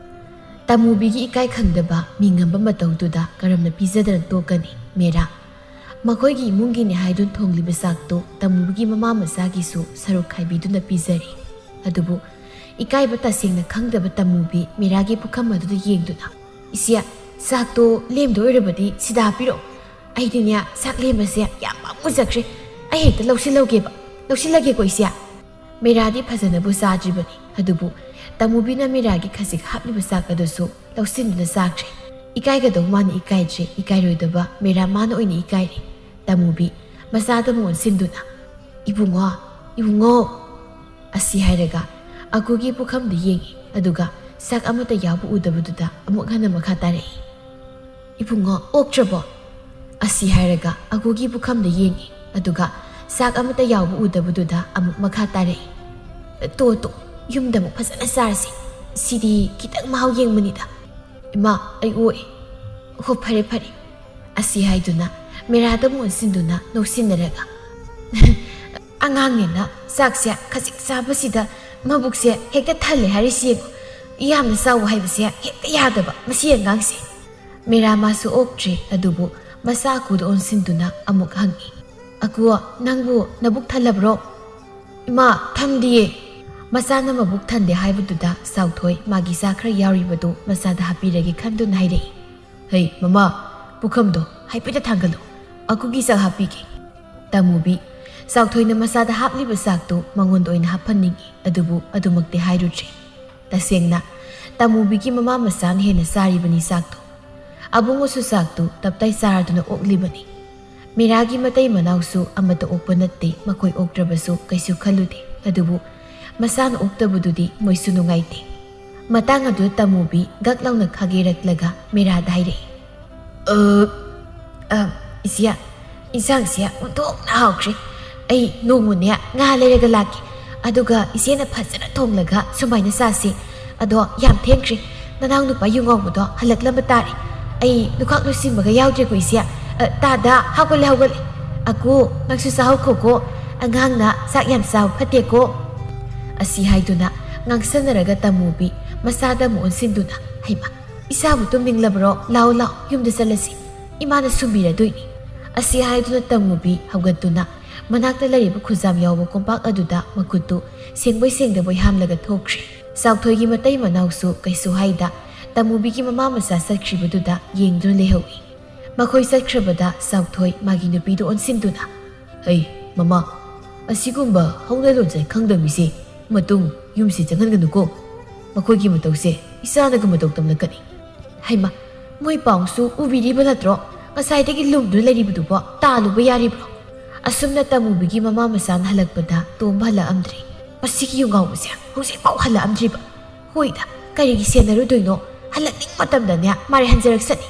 ꯇꯃꯨꯕꯤꯒꯤ ꯏꯀꯥꯏ ꯈꯪꯗꯕ ꯃꯤꯉꯝꯕ ꯃꯇꯧꯗꯨꯗ ꯀꯔꯝꯅ ꯄꯤꯖꯗꯅ ꯇꯣꯛꯀꯅꯤ ꯃꯦꯔꯥ? ꯃꯈꯣꯏꯒꯤ ꯏꯃꯨꯡꯒꯤꯅꯤ ꯍꯥꯏꯗꯨꯅ ꯊꯣꯡꯂꯤꯕ ꯆꯥꯛꯇꯨ ꯇꯃꯨꯕꯤꯒꯤ ꯃꯃꯥ ꯃꯆꯥꯒꯤꯁꯨ ꯁꯔꯨꯛ ꯈꯥꯏꯕꯤꯗꯨꯅ ꯄꯤꯖꯔꯤ꯫ ꯑꯗꯨꯕꯨ ꯏꯀꯥꯏꯕ ꯇꯁꯦꯡꯅ ꯈꯪꯗꯕ ꯇꯃꯨꯕꯤ ꯃꯦꯔꯥꯒꯤ ꯄꯨꯈꯝ ꯑꯗꯨꯗ ꯌꯦꯡꯗꯨꯅ, "ꯏꯆꯦ, ꯆꯥꯛꯇꯣ ꯂꯦꯝꯗꯣꯏ ꯑꯣꯏꯔꯕꯗꯤ ꯁꯤꯗ ꯍꯥꯞꯄꯤꯔꯛꯑꯣ꯫ ꯑꯩꯗꯤꯅꯦ, ꯆꯥꯛ ꯂꯦꯝꯕꯁꯦ ꯌꯥꯝ ꯄꯥꯝꯃꯨꯖꯈ꯭ꯔꯦ꯫ ꯑꯩ ꯍꯦꯛꯇ ꯂꯧꯁꯤꯜꯍꯧꯒꯦꯕ꯫ ꯂꯧꯁꯤꯜꯂꯒꯦꯀꯣ, ꯏꯆꯦ?" ꯃꯦꯔꯥꯗꯤ ꯐꯖꯅꯕꯨ ꯆꯥꯗ꯭ꯔꯤꯕꯅꯤ, ꯑꯗꯨꯕꯨ ꯇꯃꯨꯕꯤꯅ ꯃꯦꯔꯥꯒꯤ ꯈꯖꯤꯛ ꯍꯥꯞꯂꯤꯕ ꯆꯥꯛ ꯑꯗꯨꯁꯨ ꯂꯧꯁꯤꯟꯗꯨꯅ ꯆꯥꯈ꯭ꯔꯦ꯫ ꯏꯀꯥꯏꯒꯗꯧ ꯃꯥꯅ ꯏꯀꯥꯏꯗ꯭ꯔꯦ, ꯏꯀꯥꯏꯔꯣꯏꯗꯕ ꯃꯦꯔꯥ ꯃꯥꯅ ꯑꯣꯏꯅ ꯏꯀꯥꯏꯔꯦ꯫ ꯇꯃꯨꯕꯤ, ꯃꯆꯥꯗ ꯑꯃꯨꯛ ꯑꯣꯟꯁꯤꯟꯗꯨꯅ, "ꯏꯕꯨꯡꯉꯣ, ꯏꯕꯨꯡꯉꯣ" ꯑꯁꯤ ꯍꯥꯏꯔꯒ ꯑꯒꯨꯒꯤ ꯄꯨꯈꯝꯗ ꯌꯦꯡꯉꯤ꯫ ꯑꯗꯨꯒ ꯆꯥꯛ ꯑꯃꯠꯇ ꯌꯥꯎꯕ ꯎꯗꯕꯗꯨꯗ ꯑꯃꯨꯛ ꯍꯟꯅ ꯃꯈꯥ ꯇꯥꯔꯛꯏ꯫ "ꯏꯕꯨꯡꯉꯣ, ꯑꯣꯛꯇ꯭ꯔꯕꯣ?" ꯑꯁꯤ ꯍꯥꯏꯔꯒ ꯑꯒꯨꯒꯤ ꯄꯨꯈꯝꯗ ꯌꯦꯡꯉꯤ꯫ ꯑꯗꯨꯒ ꯆꯥꯛ ꯑꯃꯠꯇ ꯌꯥꯎꯕ ꯎꯗꯕꯗꯨꯗ ꯑꯃꯨꯛ ꯃꯈꯥ ꯇꯥꯔꯛꯏ꯫ "ꯇꯣ, ꯇꯣ, ꯌꯨꯝꯗ ꯑꯃꯨꯛ ꯐꯖꯅ ꯆꯥꯔꯁꯤ꯫ ꯁꯤꯗꯤ ꯈꯤꯇꯪ ꯃꯍꯥꯎ ꯌꯦꯡꯕꯅꯤꯗ꯫ ꯏꯃꯥ, ꯑꯩ ꯑꯣꯛꯑꯦ꯫ ꯍꯣ, ꯐꯔꯦ, ꯐꯔꯦ" ꯑꯁꯤ ꯍꯥꯏꯗꯨꯅ ꯃꯤꯔꯥꯗ ꯑꯃꯨꯛ ꯑꯣꯟꯁꯤꯟꯗꯨꯅ ꯅꯣꯛꯁꯤꯟꯅꯔꯒ, "ꯑꯉꯥꯡꯅꯦꯅ ꯆꯥꯛꯁꯦ ꯈꯖꯤꯛ ꯆꯥꯕꯁꯤꯗ ꯃꯕꯨꯛꯁꯦ ꯍꯦꯛꯇ ꯊꯜꯂꯦ ꯍꯥꯏꯔꯤꯁꯤ ꯌꯦꯡꯉꯣ꯫ ꯌꯥꯝꯅ ꯆꯥꯎ ꯍꯥꯏꯕꯁꯦ ꯍꯦꯛꯇ ꯌꯥꯗꯕ ꯃꯁꯤ ꯑꯉꯥꯡꯁꯦ"꯫ ꯃꯤꯔꯥ ꯃꯥꯁꯨ ꯑꯣꯛꯇ꯭ꯔꯤ, ꯑꯗꯨꯕꯨ ꯃꯆꯥ ꯑꯀꯨꯗ ꯑꯣꯟꯁꯤꯟꯗꯨꯅ ꯑꯃꯨꯛ ꯍꯪꯉꯤ, "ꯑꯀꯨ, ꯅꯪꯕꯨ ꯅꯕꯨꯛ ꯊꯜꯂꯕ꯭ꯔꯣ?" "ꯏꯃꯥ, ꯊꯟꯗꯤꯌꯦ"꯫ ꯃꯆꯥꯅ ꯃꯕꯨꯛ ꯊꯟꯗꯦ ꯍꯥꯏꯕꯗꯨꯗ ꯆꯥꯎꯊꯣꯏ ꯃꯥꯒꯤ ꯆꯥꯛ ꯈꯔ ꯌꯥꯎꯔꯤꯕꯗꯨ ꯃꯆꯥꯗ ꯍꯥꯞꯄꯤꯔꯒꯦ ꯈꯟꯗꯨꯅ ꯍꯥꯏꯔꯛꯏ꯫ "ꯍꯩ, ꯃꯃꯥ, ꯄꯨꯈꯝꯗꯣ ꯍꯥꯏꯐꯦꯠꯇ ꯊꯥꯡꯒꯠꯂꯨ, ꯑꯀꯨꯒꯤ ꯆꯥꯛ ꯍꯥꯞꯄꯤꯒꯦ"꯫ ꯇꯃꯨꯕꯤ, ꯆꯥꯎꯊꯣꯏꯅ ꯃꯆꯥꯗ ꯍꯥꯞꯂꯤꯕ ꯆꯥꯛꯇꯨ ꯃꯉꯣꯟꯗ ꯑꯣꯏꯅ ꯍꯥꯞꯍꯟꯅꯤꯡꯏ, ꯑꯗꯨꯕꯨ ꯑꯗꯨꯃꯛꯇꯤ ꯍꯥꯏꯔꯨꯗ꯭ꯔꯦ꯫ ꯇꯁꯦꯡꯅ, ꯇꯃꯨꯕꯤꯒꯤ ꯃꯃꯥ ꯃꯆꯥꯅ ꯍꯦꯟꯅ ꯆꯥꯔꯤꯕꯅꯤ ꯆꯥꯛꯇꯨ꯫ ꯑꯕꯨꯡꯉꯣꯁꯨ ꯆꯥꯛꯇꯨ ꯇꯞꯇꯥꯏ ꯆꯥꯔꯗꯨꯅ ꯑꯣꯛꯂꯤꯕꯅꯤ꯫ ꯃꯤꯔꯥꯒꯤ ꯃꯇꯩ ꯃꯅꯥꯎꯁꯨ ꯑꯃꯠꯇ ꯑꯣꯛꯄ ꯅꯠꯇꯦ, ꯃꯈꯣꯏ ꯑꯣꯛꯇ꯭ꯔꯕꯁꯨ ꯀꯩꯁꯨ ꯈꯜꯂꯨꯗꯦ꯫ ꯑꯗꯨꯕꯨ ꯃꯆꯥꯅ ꯑꯣꯛꯇꯕꯗꯨꯗꯤ ꯃꯣꯏꯁꯨ ꯅꯨꯡꯉꯥꯏꯇꯦ꯫ ꯃꯇꯥꯡ ꯑꯗꯨꯗ ꯇꯃꯨꯕꯤ ꯒꯛ ꯂꯥꯎꯅ ꯈꯥꯒꯦꯔꯛꯂꯒ ꯃꯤꯔꯥꯗ ꯍꯥꯏꯔꯛꯏ, "ꯑ, ꯑ, ꯏꯆꯦ, ꯏꯟꯁꯥꯡꯁꯦ ꯑꯣꯟꯊꯣꯛꯅ ꯍꯥꯎꯈ꯭ꯔꯦ꯫ ꯑꯩ ꯅꯣꯡꯃꯅꯦ ꯉꯥ ꯂꯩꯔꯒ ꯂꯥꯛꯀꯦ, ꯑꯗꯨꯒ ꯏꯆꯦꯅ ꯐꯖꯅ ꯊꯣꯡꯂꯒ ꯁꯨꯃꯥꯏꯅ ꯆꯥꯁꯤ꯫ ꯑꯗꯣ ꯌꯥꯝ ꯊꯦꯡꯈ꯭ꯔꯦ, ꯅꯅꯥꯎ ꯅꯨꯄꯥ ꯌꯨ ꯉꯥꯎꯕꯗꯣ ꯍꯜꯂꯛꯂꯝꯕ ꯇꯥꯔꯦ꯫ ꯑꯩ ꯂꯨꯈꯥꯛ ꯂꯣꯏꯁꯤꯟꯕꯒ ꯌꯥꯎꯗ꯭ꯔꯦꯀꯣ ꯏꯆꯦ꯫ ꯑ, ꯇꯥꯗ, ꯍꯧꯒꯠꯂꯦ, ꯍꯧꯒꯠꯂꯦ꯫ ꯑꯀꯨ, ꯅꯪꯁꯨ ꯆꯥꯍꯧꯈꯣꯀꯣ, ꯑꯉꯥꯡꯅ ꯆꯥꯛ ꯌꯥꯝ ꯆꯥꯕ ꯐꯠꯇꯦꯀꯣ"꯫ ꯑꯁꯤ ꯍꯥꯏꯗꯨꯅ ꯉꯥꯡꯁꯟꯅꯔꯒ ꯇꯃꯨꯕꯤ ꯃꯆꯥꯗ ꯑꯃꯨꯛ ꯑꯣꯟꯁꯤꯟꯗꯨꯅ, "ꯍꯩꯃꯥ, ꯏꯆꯥꯕꯨ ꯇꯨꯝꯅꯤꯡꯂꯕ꯭ꯔꯣ? ꯂꯥꯛꯑꯣ, ꯂꯥꯛꯑꯣ, ꯌꯨꯝꯗ ꯆꯠꯂꯁꯤ꯫ ꯏꯃꯥꯅ ꯁꯨꯝꯕꯤꯔꯗꯣꯏꯅꯤ"꯫ ꯑꯁꯤ ꯍꯥꯏꯗꯨꯅ ꯇꯃꯨꯕꯤ ꯍꯧꯒꯠꯇꯨꯅ ꯃꯅꯥꯛꯇ ꯂꯩꯔꯤꯕ ꯈꯨꯖꯥꯝ ꯌꯥꯎꯕ ꯀꯣꯝꯄꯥꯛ ꯑꯗꯨꯗ ꯃꯈꯨꯠꯇꯨ ꯁꯦꯡꯕꯣꯏ ꯁꯦꯡꯗꯕꯣꯏ ꯍꯥꯝꯂꯒ ꯊꯣꯛꯈ꯭ꯔꯦ꯫ ꯆꯥꯎꯊꯣꯏꯒꯤ ꯃꯇꯩ ꯃꯅꯥꯎꯁꯨ ꯀꯩꯁꯨ ꯍꯥꯏꯗ ꯇꯃꯨꯕꯤꯒꯤ ꯃꯃꯥ ꯃꯆꯥ ꯆꯠꯈ꯭ꯔꯤꯕꯗꯨꯗ ꯌꯦꯡꯗꯨꯅ ꯂꯩꯍꯧꯏ꯫ ꯃꯈꯣꯏ ꯆꯠꯈ꯭ꯔꯕꯗ ꯆꯥꯎꯊꯣꯏ ꯃꯥꯒꯤ ꯅꯨꯄꯤꯗꯨ ꯑꯣꯟꯁꯤꯟꯗꯨꯅ, "ꯍꯩ, ꯃꯃꯥ, ꯑꯁꯤꯒꯨꯝꯕ ꯍꯧꯅ ꯂꯣꯟꯆꯠ ꯈꯪꯗꯕ ꯃꯤꯁꯦ ꯃꯇꯨꯡ ꯌꯨꯝꯁꯤ ꯆꯪꯍꯟꯒꯅꯨꯀꯣ꯫ ꯃꯈꯣꯏꯒꯤ ꯃꯇꯧꯁꯦ ꯏꯆꯥꯅꯒ ꯃꯇꯧ ꯇꯝꯂꯛꯀꯅꯤ"꯫ "ꯍꯩꯃꯥ, ꯃꯣꯏ ꯄꯥꯎꯁꯨ ꯎꯕꯤꯔꯤꯕ ꯅꯠꯇ꯭ꯔꯣ? ꯉꯁꯥꯏꯗꯒꯤ ꯂꯨꯝꯗꯨꯅ ꯂꯩꯔꯤꯕꯗꯨꯕꯣ ꯇꯥꯜꯂꯨꯕ ꯌꯥꯔꯤꯕ꯭ꯔꯣ?" ꯑꯁꯨꯝꯅ ꯇꯃꯨꯕꯤꯒꯤ ꯃꯃꯥ ꯃꯆꯥꯅ ꯍꯜꯂꯛꯄꯗ ꯇꯣꯝꯕ ꯍꯜꯂꯛꯑꯝꯗ꯭ꯔꯦ꯫ ꯃꯁꯤꯒꯤ ꯌꯨ ꯉꯥꯎꯕꯁꯦ ꯍꯧꯖꯤꯛꯐꯥꯎ ꯍꯜꯂꯛꯑꯝꯗ꯭ꯔꯤꯕ꯫ ꯍꯣꯏꯗ, ꯀꯔꯤꯒꯤ ꯁꯦꯟꯅꯔꯨꯗꯣꯏꯅꯣ? ꯍꯜꯂꯛꯅꯤꯡ ꯃꯇꯝꯗꯅꯦ ꯃꯥꯔꯦ ꯍꯟꯖꯔꯛꯁꯅꯤ꯫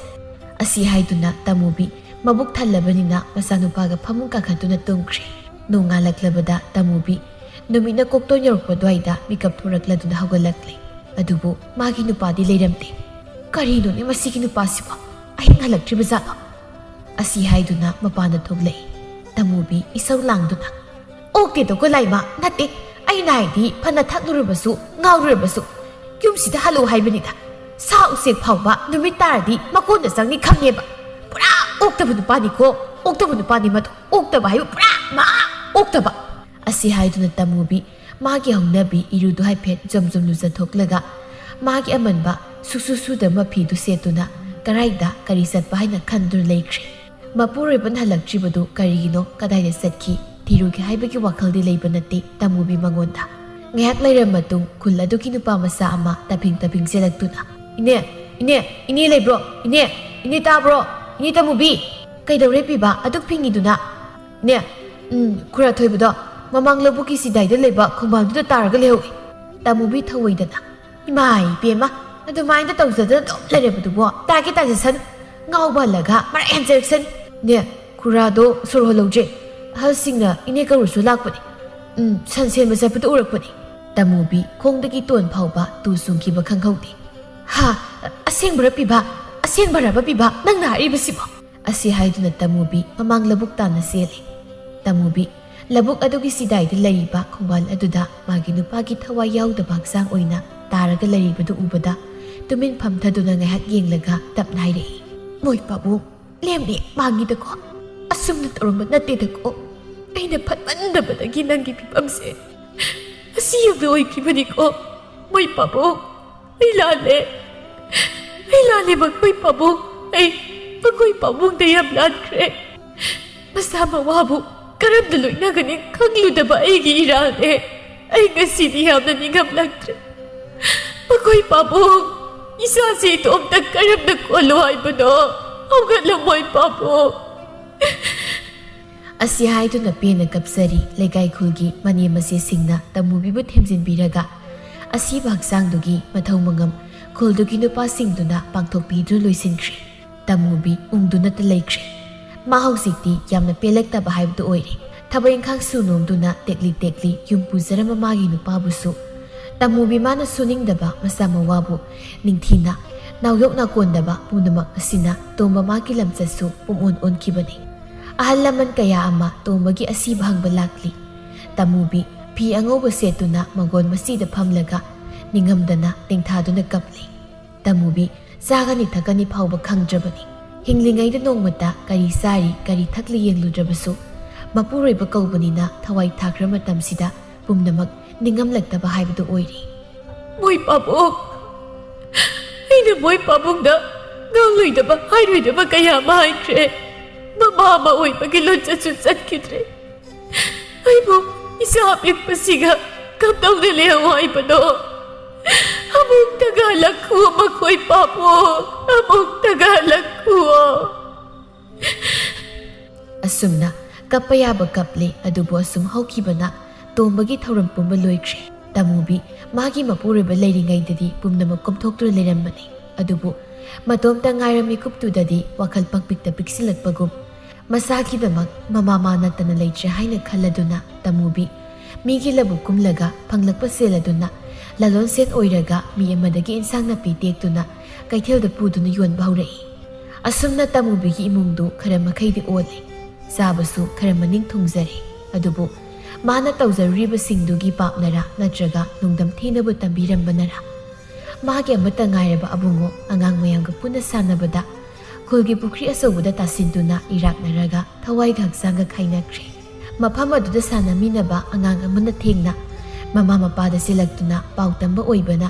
ꯑꯁꯤ ꯍꯥꯏꯗꯨꯅ ꯇꯃꯨꯕꯤ ꯃꯕꯨꯛ ꯊꯜꯂꯕꯅꯤꯅ ꯃꯆꯥꯅꯨꯄꯥꯒ ꯐꯃꯨꯡ ꯀꯥꯈꯠꯇꯨꯅ ꯇꯨꯝꯈ꯭ꯔꯦ꯫ ꯅꯣꯡꯉꯥꯜꯂꯛꯂꯕꯗ ꯇꯃꯨꯕꯤ ꯅꯨꯃꯤꯠꯅ ꯀꯣꯛꯇꯣꯟ ꯌꯧꯔꯛꯄ ꯑꯗꯨꯋꯥꯏꯗ ꯃꯤꯀꯞ ꯊꯣꯔꯛꯂꯗꯨꯅ ꯍꯧꯒꯠꯂꯛꯂꯦ꯫ ꯑꯗꯨꯕꯨ ꯃꯥꯒꯤ ꯅꯨꯄꯥꯗꯤ ꯂꯩꯔꯝꯗꯦ꯫ "ꯀꯔꯤꯅꯣꯅꯦ ꯃꯁꯤꯒꯤ ꯅꯨꯄꯥꯁꯤꯕꯣ? ꯑꯍꯤꯡ ꯍꯜꯂꯛꯇ꯭ꯔꯤꯕ ꯖꯥꯠꯂꯣ?" ꯑꯁꯤ ꯍꯥꯏꯗꯨꯅ ꯃꯄꯥꯟꯗ ꯊꯣꯛꯂꯛꯏ꯫ ꯇꯃꯨꯕꯤ ꯏꯁꯧ ꯂꯥꯡꯗꯨꯅ, "ꯑꯣꯛꯇꯦꯗꯣ ꯒꯣꯂꯥꯏꯃ, ꯅꯠꯇꯦ꯫ ꯑꯩꯅ ꯍꯥꯏꯗꯤ ꯐꯅ ꯊꯛꯂꯨꯔꯕꯁꯨ, ꯉꯥꯎꯔꯨꯔꯕꯁꯨ ꯌꯨꯝꯁꯤꯗ ꯍꯜꯂꯛꯎ ꯍꯥꯏꯕꯅꯤꯗ꯫ ꯁꯥ ꯎꯆꯦꯛ ꯐꯥꯎꯕ ꯅꯨꯃꯤꯠ ꯇꯥꯔꯗꯤ ꯃꯀꯣꯟꯗ ꯆꯪꯅꯤ ꯈꯪꯉꯦꯕ꯫ ꯄꯨꯔꯥ ꯑꯣꯛꯇꯕ ꯅꯨꯄꯥꯅꯤꯀꯣ, ꯑꯣꯛꯇꯕ ꯅꯨꯄꯥꯅꯤ ꯃꯗꯨ꯫ ꯑꯣꯛꯇꯕ ꯍꯥꯏꯕꯨ ꯄꯨꯔꯥ ꯃꯍꯥ ꯑꯣꯛꯇꯕ!" ꯑꯁꯤ ꯍꯥꯏꯗꯨꯅ ꯇꯃꯨꯕꯤ ꯃꯥꯒꯤ ꯍꯧꯅꯕꯤ ꯏꯔꯨꯗꯨ ꯍꯥꯏꯐꯦꯠ ꯖꯣꯝ ꯖꯣꯝ ꯂꯨꯖꯊꯣꯛꯂꯒ ꯃꯥꯒꯤ ꯑꯃꯟꯕ ꯁꯨꯛꯁꯨ ꯁꯨꯗꯕ ꯃꯐꯤꯗꯨ ꯁꯦꯠꯇꯨꯅ ꯀꯔꯥꯏꯗ ꯀꯔꯤ ꯆꯠꯄ ꯍꯥꯏꯅ ꯈꯟꯗꯨꯅ ꯂꯩꯈ꯭ꯔꯦ꯫ ꯃꯄꯨꯔꯣꯏꯕꯅ ꯍꯜꯂꯛꯇ꯭ꯔꯤꯕꯗꯨ ꯀꯔꯤꯒꯤꯅꯣ, ꯀꯗꯥꯏꯗ ꯆꯠꯈꯤ ꯊꯤꯔꯨꯒꯦ ꯍꯥꯏꯕꯒꯤ ꯋꯥꯈꯜꯗꯤ ꯂꯩꯕ ꯅꯠꯇꯦ ꯇꯃꯨꯕꯤ ꯃꯉꯣꯟꯗ꯫ ꯉꯥꯏꯍꯥꯛ ꯂꯩꯔꯕ ꯃꯇꯨꯡ ꯈꯨꯜ ꯑꯗꯨꯒꯤ ꯅꯨꯄꯥ ꯃꯆꯥ ꯑꯃ ꯇꯞꯐꯤꯡ ꯇꯞꯐꯤꯡ ꯆꯦꯜꯂꯛꯇꯨꯅ, "ꯏꯅꯦ, ꯏꯅꯦ, ꯏꯅꯦ ꯂꯩꯕ꯭ꯔꯣ? ꯏꯅꯦ, ꯏꯅꯦ ꯇꯥꯕ꯭ꯔꯣ? ꯏꯅꯦ ꯇꯃꯨꯕꯤ!" "ꯀꯩꯗꯧꯔꯦ ꯄꯤꯕ ꯑꯗꯨꯛ ꯐꯤꯡꯉꯤꯗꯨꯅ?" "ꯏꯅꯦ, ꯎꯝ, ꯈꯨꯔꯥ ꯊꯣꯏꯕꯗꯣ ꯃꯃꯥꯡ ꯂꯧꯕꯨꯛꯀꯤ ꯆꯤꯗꯥꯏꯗ ꯂꯩꯕ ꯈꯣꯡꯕꯥꯟꯗꯨꯗ ꯇꯥꯔꯒ ꯂꯩꯍꯧꯏ꯫" ꯇꯃꯨꯕꯤ ꯊꯧꯑꯣꯏꯗꯅ, "ꯏꯃꯥ ꯏꯕꯦꯝꯃ, ꯑꯗꯨꯃꯥꯏꯅ ꯇꯧꯖꯗꯅ ꯑꯗꯨꯝ ꯂꯩꯔꯕꯗꯨꯕꯣ? ꯇꯥꯒꯦ ꯇꯥꯖꯁꯅꯨ꯫ ꯉꯥꯎꯕ ꯍꯜꯂꯒ ꯃꯔꯛ ꯍꯦꯟꯖꯔꯛꯁꯅꯤ꯫ ꯅꯦ, ꯈꯨꯔꯥꯗꯣ ꯁꯣꯔ ꯍꯣꯜꯍꯧꯗ꯭ꯔꯦ꯫ ꯑꯍꯜꯁꯤꯡꯅ ꯏꯅꯦ ꯀꯧꯔꯨꯁꯨ ꯂꯥꯛꯄꯅꯤ꯫ ꯎꯝ, ꯁꯟ ꯁꯦꯟꯕ ꯆꯠꯄꯗꯨ ꯎꯔꯛꯄꯅꯤ꯫" ꯇꯃꯨꯕꯤ ꯈꯣꯡꯗꯒꯤ ꯇꯣꯟ ꯐꯥꯎꯕ ꯇꯨ ꯆꯨꯡꯈꯤꯕ ꯈꯪꯍꯧꯗꯦ꯫ "ꯍꯥ, ꯑꯁꯦꯡꯕꯔ ꯄꯤꯕ? ꯑꯁꯦꯡꯕꯔꯕ ꯄꯤꯕ ꯅꯪꯅ ꯍꯥꯏꯔꯤꯕꯁꯤꯕꯣ?" ꯑꯁꯤ ꯍꯥꯏꯗꯨꯅ ꯇꯃꯨꯕꯤ ꯃꯃꯥꯡ ꯂꯧꯕꯨꯛ ꯇꯥꯟꯅ ꯆꯦꯜꯂꯤ꯫ ꯇꯃꯨꯕꯤ ꯂꯧꯕꯨꯛ ꯑꯗꯨꯒꯤ ꯆꯤꯗꯥꯏꯗ ꯂꯩꯔꯤꯕ ꯈꯣꯡꯕꯥꯟ ꯑꯗꯨꯗ ꯃꯥꯒꯤ ꯅꯨꯄꯥꯒꯤ ꯊꯋꯥꯏ ꯌꯥꯎꯗꯕ ꯍꯛꯆꯥꯡ ꯑꯣꯏꯅ ꯇꯥꯔꯒ ꯂꯩꯔꯤꯕꯗꯨ ꯎꯕꯗ ꯇꯨꯃꯤꯟ ꯐꯝꯊꯗꯨꯅ ꯉꯥꯏꯍꯥꯛ ꯌꯦꯡꯂꯒ ꯇꯞꯅ ꯍꯥꯏꯔꯛꯏ, "ꯃꯣꯏ ꯄꯥꯕꯨꯡ, ꯂꯦꯝꯗꯤ ꯃꯥꯡꯉꯤꯗꯀꯣ꯫ ꯑꯁꯨꯝꯅ ꯇꯧꯔꯝꯕ ꯅꯠꯇꯦꯗꯀꯣ꯫ ꯑꯩꯅ ꯐꯠꯃꯟꯗꯕꯗꯒꯤ ꯅꯪꯒꯤ ꯐꯤꯕꯝꯁꯦ ꯑꯁꯤ ꯌꯧꯅ ꯑꯣꯏꯈꯤꯕꯅꯤꯀꯣ꯫ ꯃꯣꯏ ꯄꯥꯕꯨꯡ, ꯑꯩ ꯂꯥꯜꯂꯦ꯫ ꯑꯩ ꯂꯥꯜꯂꯦ ꯃꯈꯣꯏ ꯄꯥꯕꯨꯡ꯫ ꯑꯩ ꯃꯈꯣꯏ ꯄꯥꯕꯨꯡꯗ ꯌꯥꯝ ꯂꯥꯟꯈ꯭ꯔꯦ꯫ ꯃꯁꯥ ꯃꯋꯥꯕꯨ ꯀꯔꯝꯅ ꯂꯣꯏꯅꯒꯅꯤ ꯈꯪꯂꯨꯗꯕ ꯑꯩꯒꯤ ꯏꯔꯥꯜꯅꯦ꯫ ꯑꯩ ꯉꯁꯤꯗꯤ ꯌꯥꯝꯅ ꯅꯤꯡꯉꯝꯂꯛꯇ꯭ꯔꯦ꯫ ꯃꯈꯣꯏ ꯄꯥꯕꯨꯡ, ꯏꯆꯥꯁꯤ ꯏꯇꯣꯝꯇ ꯀꯔꯝꯅ ꯀꯣꯜꯂꯨ ꯍꯥꯏꯕꯅꯣ? ꯍꯧꯒꯠꯂꯝꯃꯣꯏ ꯄꯥꯕꯨꯡ꯫" ꯑꯁꯤ ꯍꯥꯏꯗꯨꯅ ꯄꯦꯟꯅ ꯀꯞꯆꯔꯤ ꯂꯩꯀꯥꯏ ꯈꯨꯜꯒꯤ ꯃꯅꯦꯝ ꯃꯆꯦꯁꯤꯡꯅ ꯇꯃꯨꯕꯤꯕꯨ ꯊꯦꯝꯖꯤꯟꯕꯤꯔꯒ ꯑꯁꯤꯕ ꯍꯛꯆꯥꯡꯗꯨꯒꯤ ꯃꯊꯧ ꯃꯉꯝ ꯈꯨꯜꯗꯨꯒꯤ ꯅꯨꯄꯥꯁꯤꯡꯗꯨꯅ ꯄꯥꯡꯊꯣꯛꯄꯤꯗꯨꯅ ꯂꯣꯏꯁꯤꯟꯈ꯭ꯔꯦ꯫ ꯇꯃꯨꯕꯤ ꯎꯪꯗꯨꯅꯇ ꯂꯩꯈ꯭ꯔꯦ꯫ ꯃꯥ ꯍꯧꯖꯤꯛꯇꯤ ꯌꯥꯝꯅ ꯄꯦꯜꯂꯛꯇꯕ ꯍꯥꯏꯕꯗꯨ ꯑꯣꯏꯔꯦ꯫ ꯊꯕꯛ ꯏꯪꯈꯥꯡ ꯁꯨ ꯅꯣꯝꯗꯨꯅ ꯇꯦꯛꯂꯤ ꯇꯦꯛꯂꯤ ꯌꯨꯝ ꯄꯨꯖꯔꯝꯕ ꯃꯥꯒꯤ ꯅꯨꯄꯥꯕꯨꯁꯨ ꯇꯃꯨꯕꯤ ꯃꯥꯅ ꯁꯨꯅꯤꯡꯗꯕ ꯃꯆꯥ ꯃꯋꯥꯕꯨ ꯅꯤꯡꯊꯤꯅ ꯅꯥꯎꯌꯣꯛ ꯅꯥꯀꯣꯟꯗꯕ ꯄꯨꯝꯅꯃꯛ ꯑꯁꯤꯅ ꯇꯣꯝꯕ ꯃꯥꯒꯤ ꯂꯝꯆꯠꯁꯨ ꯄꯨꯝꯑꯣꯟ ꯑꯣꯟꯈꯤꯕꯅꯤ꯫ ꯑꯍꯜ ꯂꯃꯟ ꯀꯌꯥ ꯑꯃ ꯇꯣꯝꯕꯒꯤ ꯑꯁꯤꯕ ꯍꯪꯕ ꯂꯥꯛꯂꯤ꯫ ꯇꯃꯨꯕꯤ ꯐꯤ ꯑꯉꯧꯕ ꯁꯦꯠꯇꯨꯅ ꯃꯪꯒꯣꯟ ꯃꯆꯤꯗ ꯐꯝꯂꯒ ꯅꯤꯡꯉꯝꯗꯅ ꯇꯦꯡꯊꯥꯗꯨꯅ ꯀꯞꯂꯤ꯫ ꯇꯃꯨꯕꯤ ꯆꯥꯒꯅꯤ ꯊꯛꯀꯅꯤ ꯐꯥꯎꯕ ꯈꯪꯗ꯭ꯔꯕꯅꯤ꯫ ꯍꯤꯡꯂꯤꯉꯩꯗ ꯅꯣꯡꯃꯇ ꯀꯔꯤ ꯆꯥꯔꯤ ꯀꯔꯤ ꯊꯛꯂꯤ ꯌꯦꯡꯂꯨꯗ꯭ꯔꯕꯁꯨ ꯃꯄꯨꯔꯣꯏꯕ ꯀꯧꯕꯅꯤꯅ ꯊꯋꯥꯏ ꯊꯥꯈ꯭ꯔ ꯃꯇꯝꯁꯤꯗ ꯄꯨꯝꯅꯃꯛ ꯅꯤꯡꯉꯝꯂꯛꯇꯕ ꯍꯥꯏꯕꯗꯨ ꯑꯣꯏꯔꯦ꯫ ꯃꯣꯏ ꯄꯥꯕꯨꯡ, ꯑꯩꯅ ꯃꯣꯏ ꯄꯥꯕꯨꯡꯗ ꯉꯥꯡꯂꯣꯏꯗꯕ ꯍꯥꯏꯔꯣꯏꯗꯕ ꯀꯌꯥ ꯑꯃ ꯍꯥꯏꯈ꯭ꯔꯦ꯫ ꯃꯃꯥ ꯑꯃ ꯑꯣꯏꯕꯒꯤ ꯂꯣꯟꯆꯠꯁꯨ ꯆꯠꯈꯤꯗ꯭ꯔꯦ꯫ ꯑꯩꯕꯨ ꯏꯆꯥ ꯑꯄꯤꯛꯄꯁꯤꯒ ꯀꯝꯗꯧꯅ ꯂꯩꯍꯧ ꯍꯥꯏꯕꯅꯣ? ꯑꯃꯨꯛꯇꯒ ꯍꯜꯂꯛꯈꯨꯑꯣ ꯃꯈꯣꯏ ꯄꯥꯕꯨꯡ, ꯑꯃꯨꯛꯇꯒ ꯍꯜꯂꯛꯈꯨꯑꯣ꯫ ꯑꯁꯨꯝꯅ ꯀꯞꯄ ꯌꯥꯕ ꯀꯞꯂꯦ, ꯑꯗꯨꯕꯨ ꯑꯁꯨꯝ ꯍꯧꯈꯤꯕꯅ ꯇꯣꯝꯕꯒꯤ ꯊꯧꯔꯝ ꯄꯨꯝꯕ ꯂꯣꯏꯈ꯭ꯔꯦ꯫ ꯇꯃꯨꯕꯤ ꯃꯥꯒꯤ ꯃꯄꯨꯔꯣꯏꯕ ꯂꯩꯔꯤꯉꯩꯗꯗꯤ ꯄꯨꯝꯅꯃꯛ ꯀꯣꯝꯊꯣꯛꯇꯨꯅ ꯂꯩꯔꯝꯕꯅꯤ, ꯑꯗꯨꯕꯨ ꯃꯇꯣꯝꯇ ꯉꯥꯏꯔꯝꯃꯤ ꯀꯨꯞꯇꯨꯗꯗꯤ ꯋꯥꯈꯜ ꯄꯪꯄꯤꯛꯇ ꯄꯤꯛꯁꯤꯜꯂꯛꯄꯒꯨꯝ ꯃꯁꯥꯒꯤꯗꯃꯛ ꯃꯃꯥ ꯃꯥ ꯅꯠꯇꯅ ꯂꯩꯇ꯭ꯔꯦ ꯍꯥꯏꯅ ꯈꯜꯂꯗꯨꯅ ꯇꯃꯨꯕꯤ ꯃꯤꯒꯤ ꯂꯧꯕꯨꯛ ꯀꯨꯝꯂꯒ ꯐꯪꯂꯛꯄ ꯁꯦꯜ ꯑꯗꯨꯅ ꯂꯂꯣꯟꯁꯦꯟ ꯑꯣꯏꯔꯒ ꯃꯤ ꯑꯃꯗꯒꯤ ꯏꯟꯁꯥꯡ ꯅꯥꯄꯤ ꯇꯦꯛꯇꯨꯅ ꯀꯩꯊꯦꯜꯗ ꯄꯨꯗꯨꯅ ꯌꯣꯟꯕ ꯍꯧꯔꯛꯏ꯫ ꯑꯁꯨꯝꯅ ꯇꯃꯨꯕꯤꯒꯤ ꯏꯃꯨꯡꯗꯨ ꯈꯔ ꯃꯈꯩꯗꯤ ꯑꯣꯜꯂꯦ꯫ ꯆꯥꯕꯁꯨ ꯈꯔ ꯃꯅꯤꯡ ꯊꯨꯡꯖꯔꯦ꯫ ꯑꯗꯨꯕꯨ ꯃꯥꯅ ꯇꯧꯖꯔꯨꯔꯤꯕꯁꯤꯡꯗꯨꯒꯤ ꯄꯥꯞꯅꯔꯥ ꯅꯠꯇ꯭ꯔꯒ ꯅꯨꯡꯗꯝ ꯊꯤꯅꯕ ꯇꯝꯕꯤꯔꯝꯕꯅꯔꯥ? ꯃꯥꯒꯤ ꯑꯃꯠꯇ ꯉꯥꯏꯔꯕ ꯑꯕꯨꯡꯉꯣ ꯑꯉꯥꯡ ꯃꯌꯥꯝꯒ ꯄꯨꯟꯅ ꯁꯥꯟꯅꯕꯗ ꯈꯨꯜꯒꯤ ꯄꯨꯈ꯭ꯔꯤ ꯑꯆꯧꯕꯗ ꯇꯥꯁꯤꯟꯗꯨꯅ ꯏꯔꯥꯛꯅꯔꯒ ꯊꯋꯥꯏꯒ ꯍꯛꯆꯥꯡꯒ ꯈꯥꯏꯅꯈ꯭ꯔꯦ꯫ ꯃꯐꯝ ꯑꯗꯨꯗ ꯁꯥꯟꯅꯃꯤꯟꯅꯕ ꯑꯉꯥꯡ ꯑꯃꯅ ꯊꯦꯡꯅ ꯃꯃꯥ ꯃꯄꯥꯗ ꯆꯦꯜꯂꯛꯇꯨꯅ ꯄꯥꯎ ꯇꯝꯕ ꯑꯣꯏꯕꯅ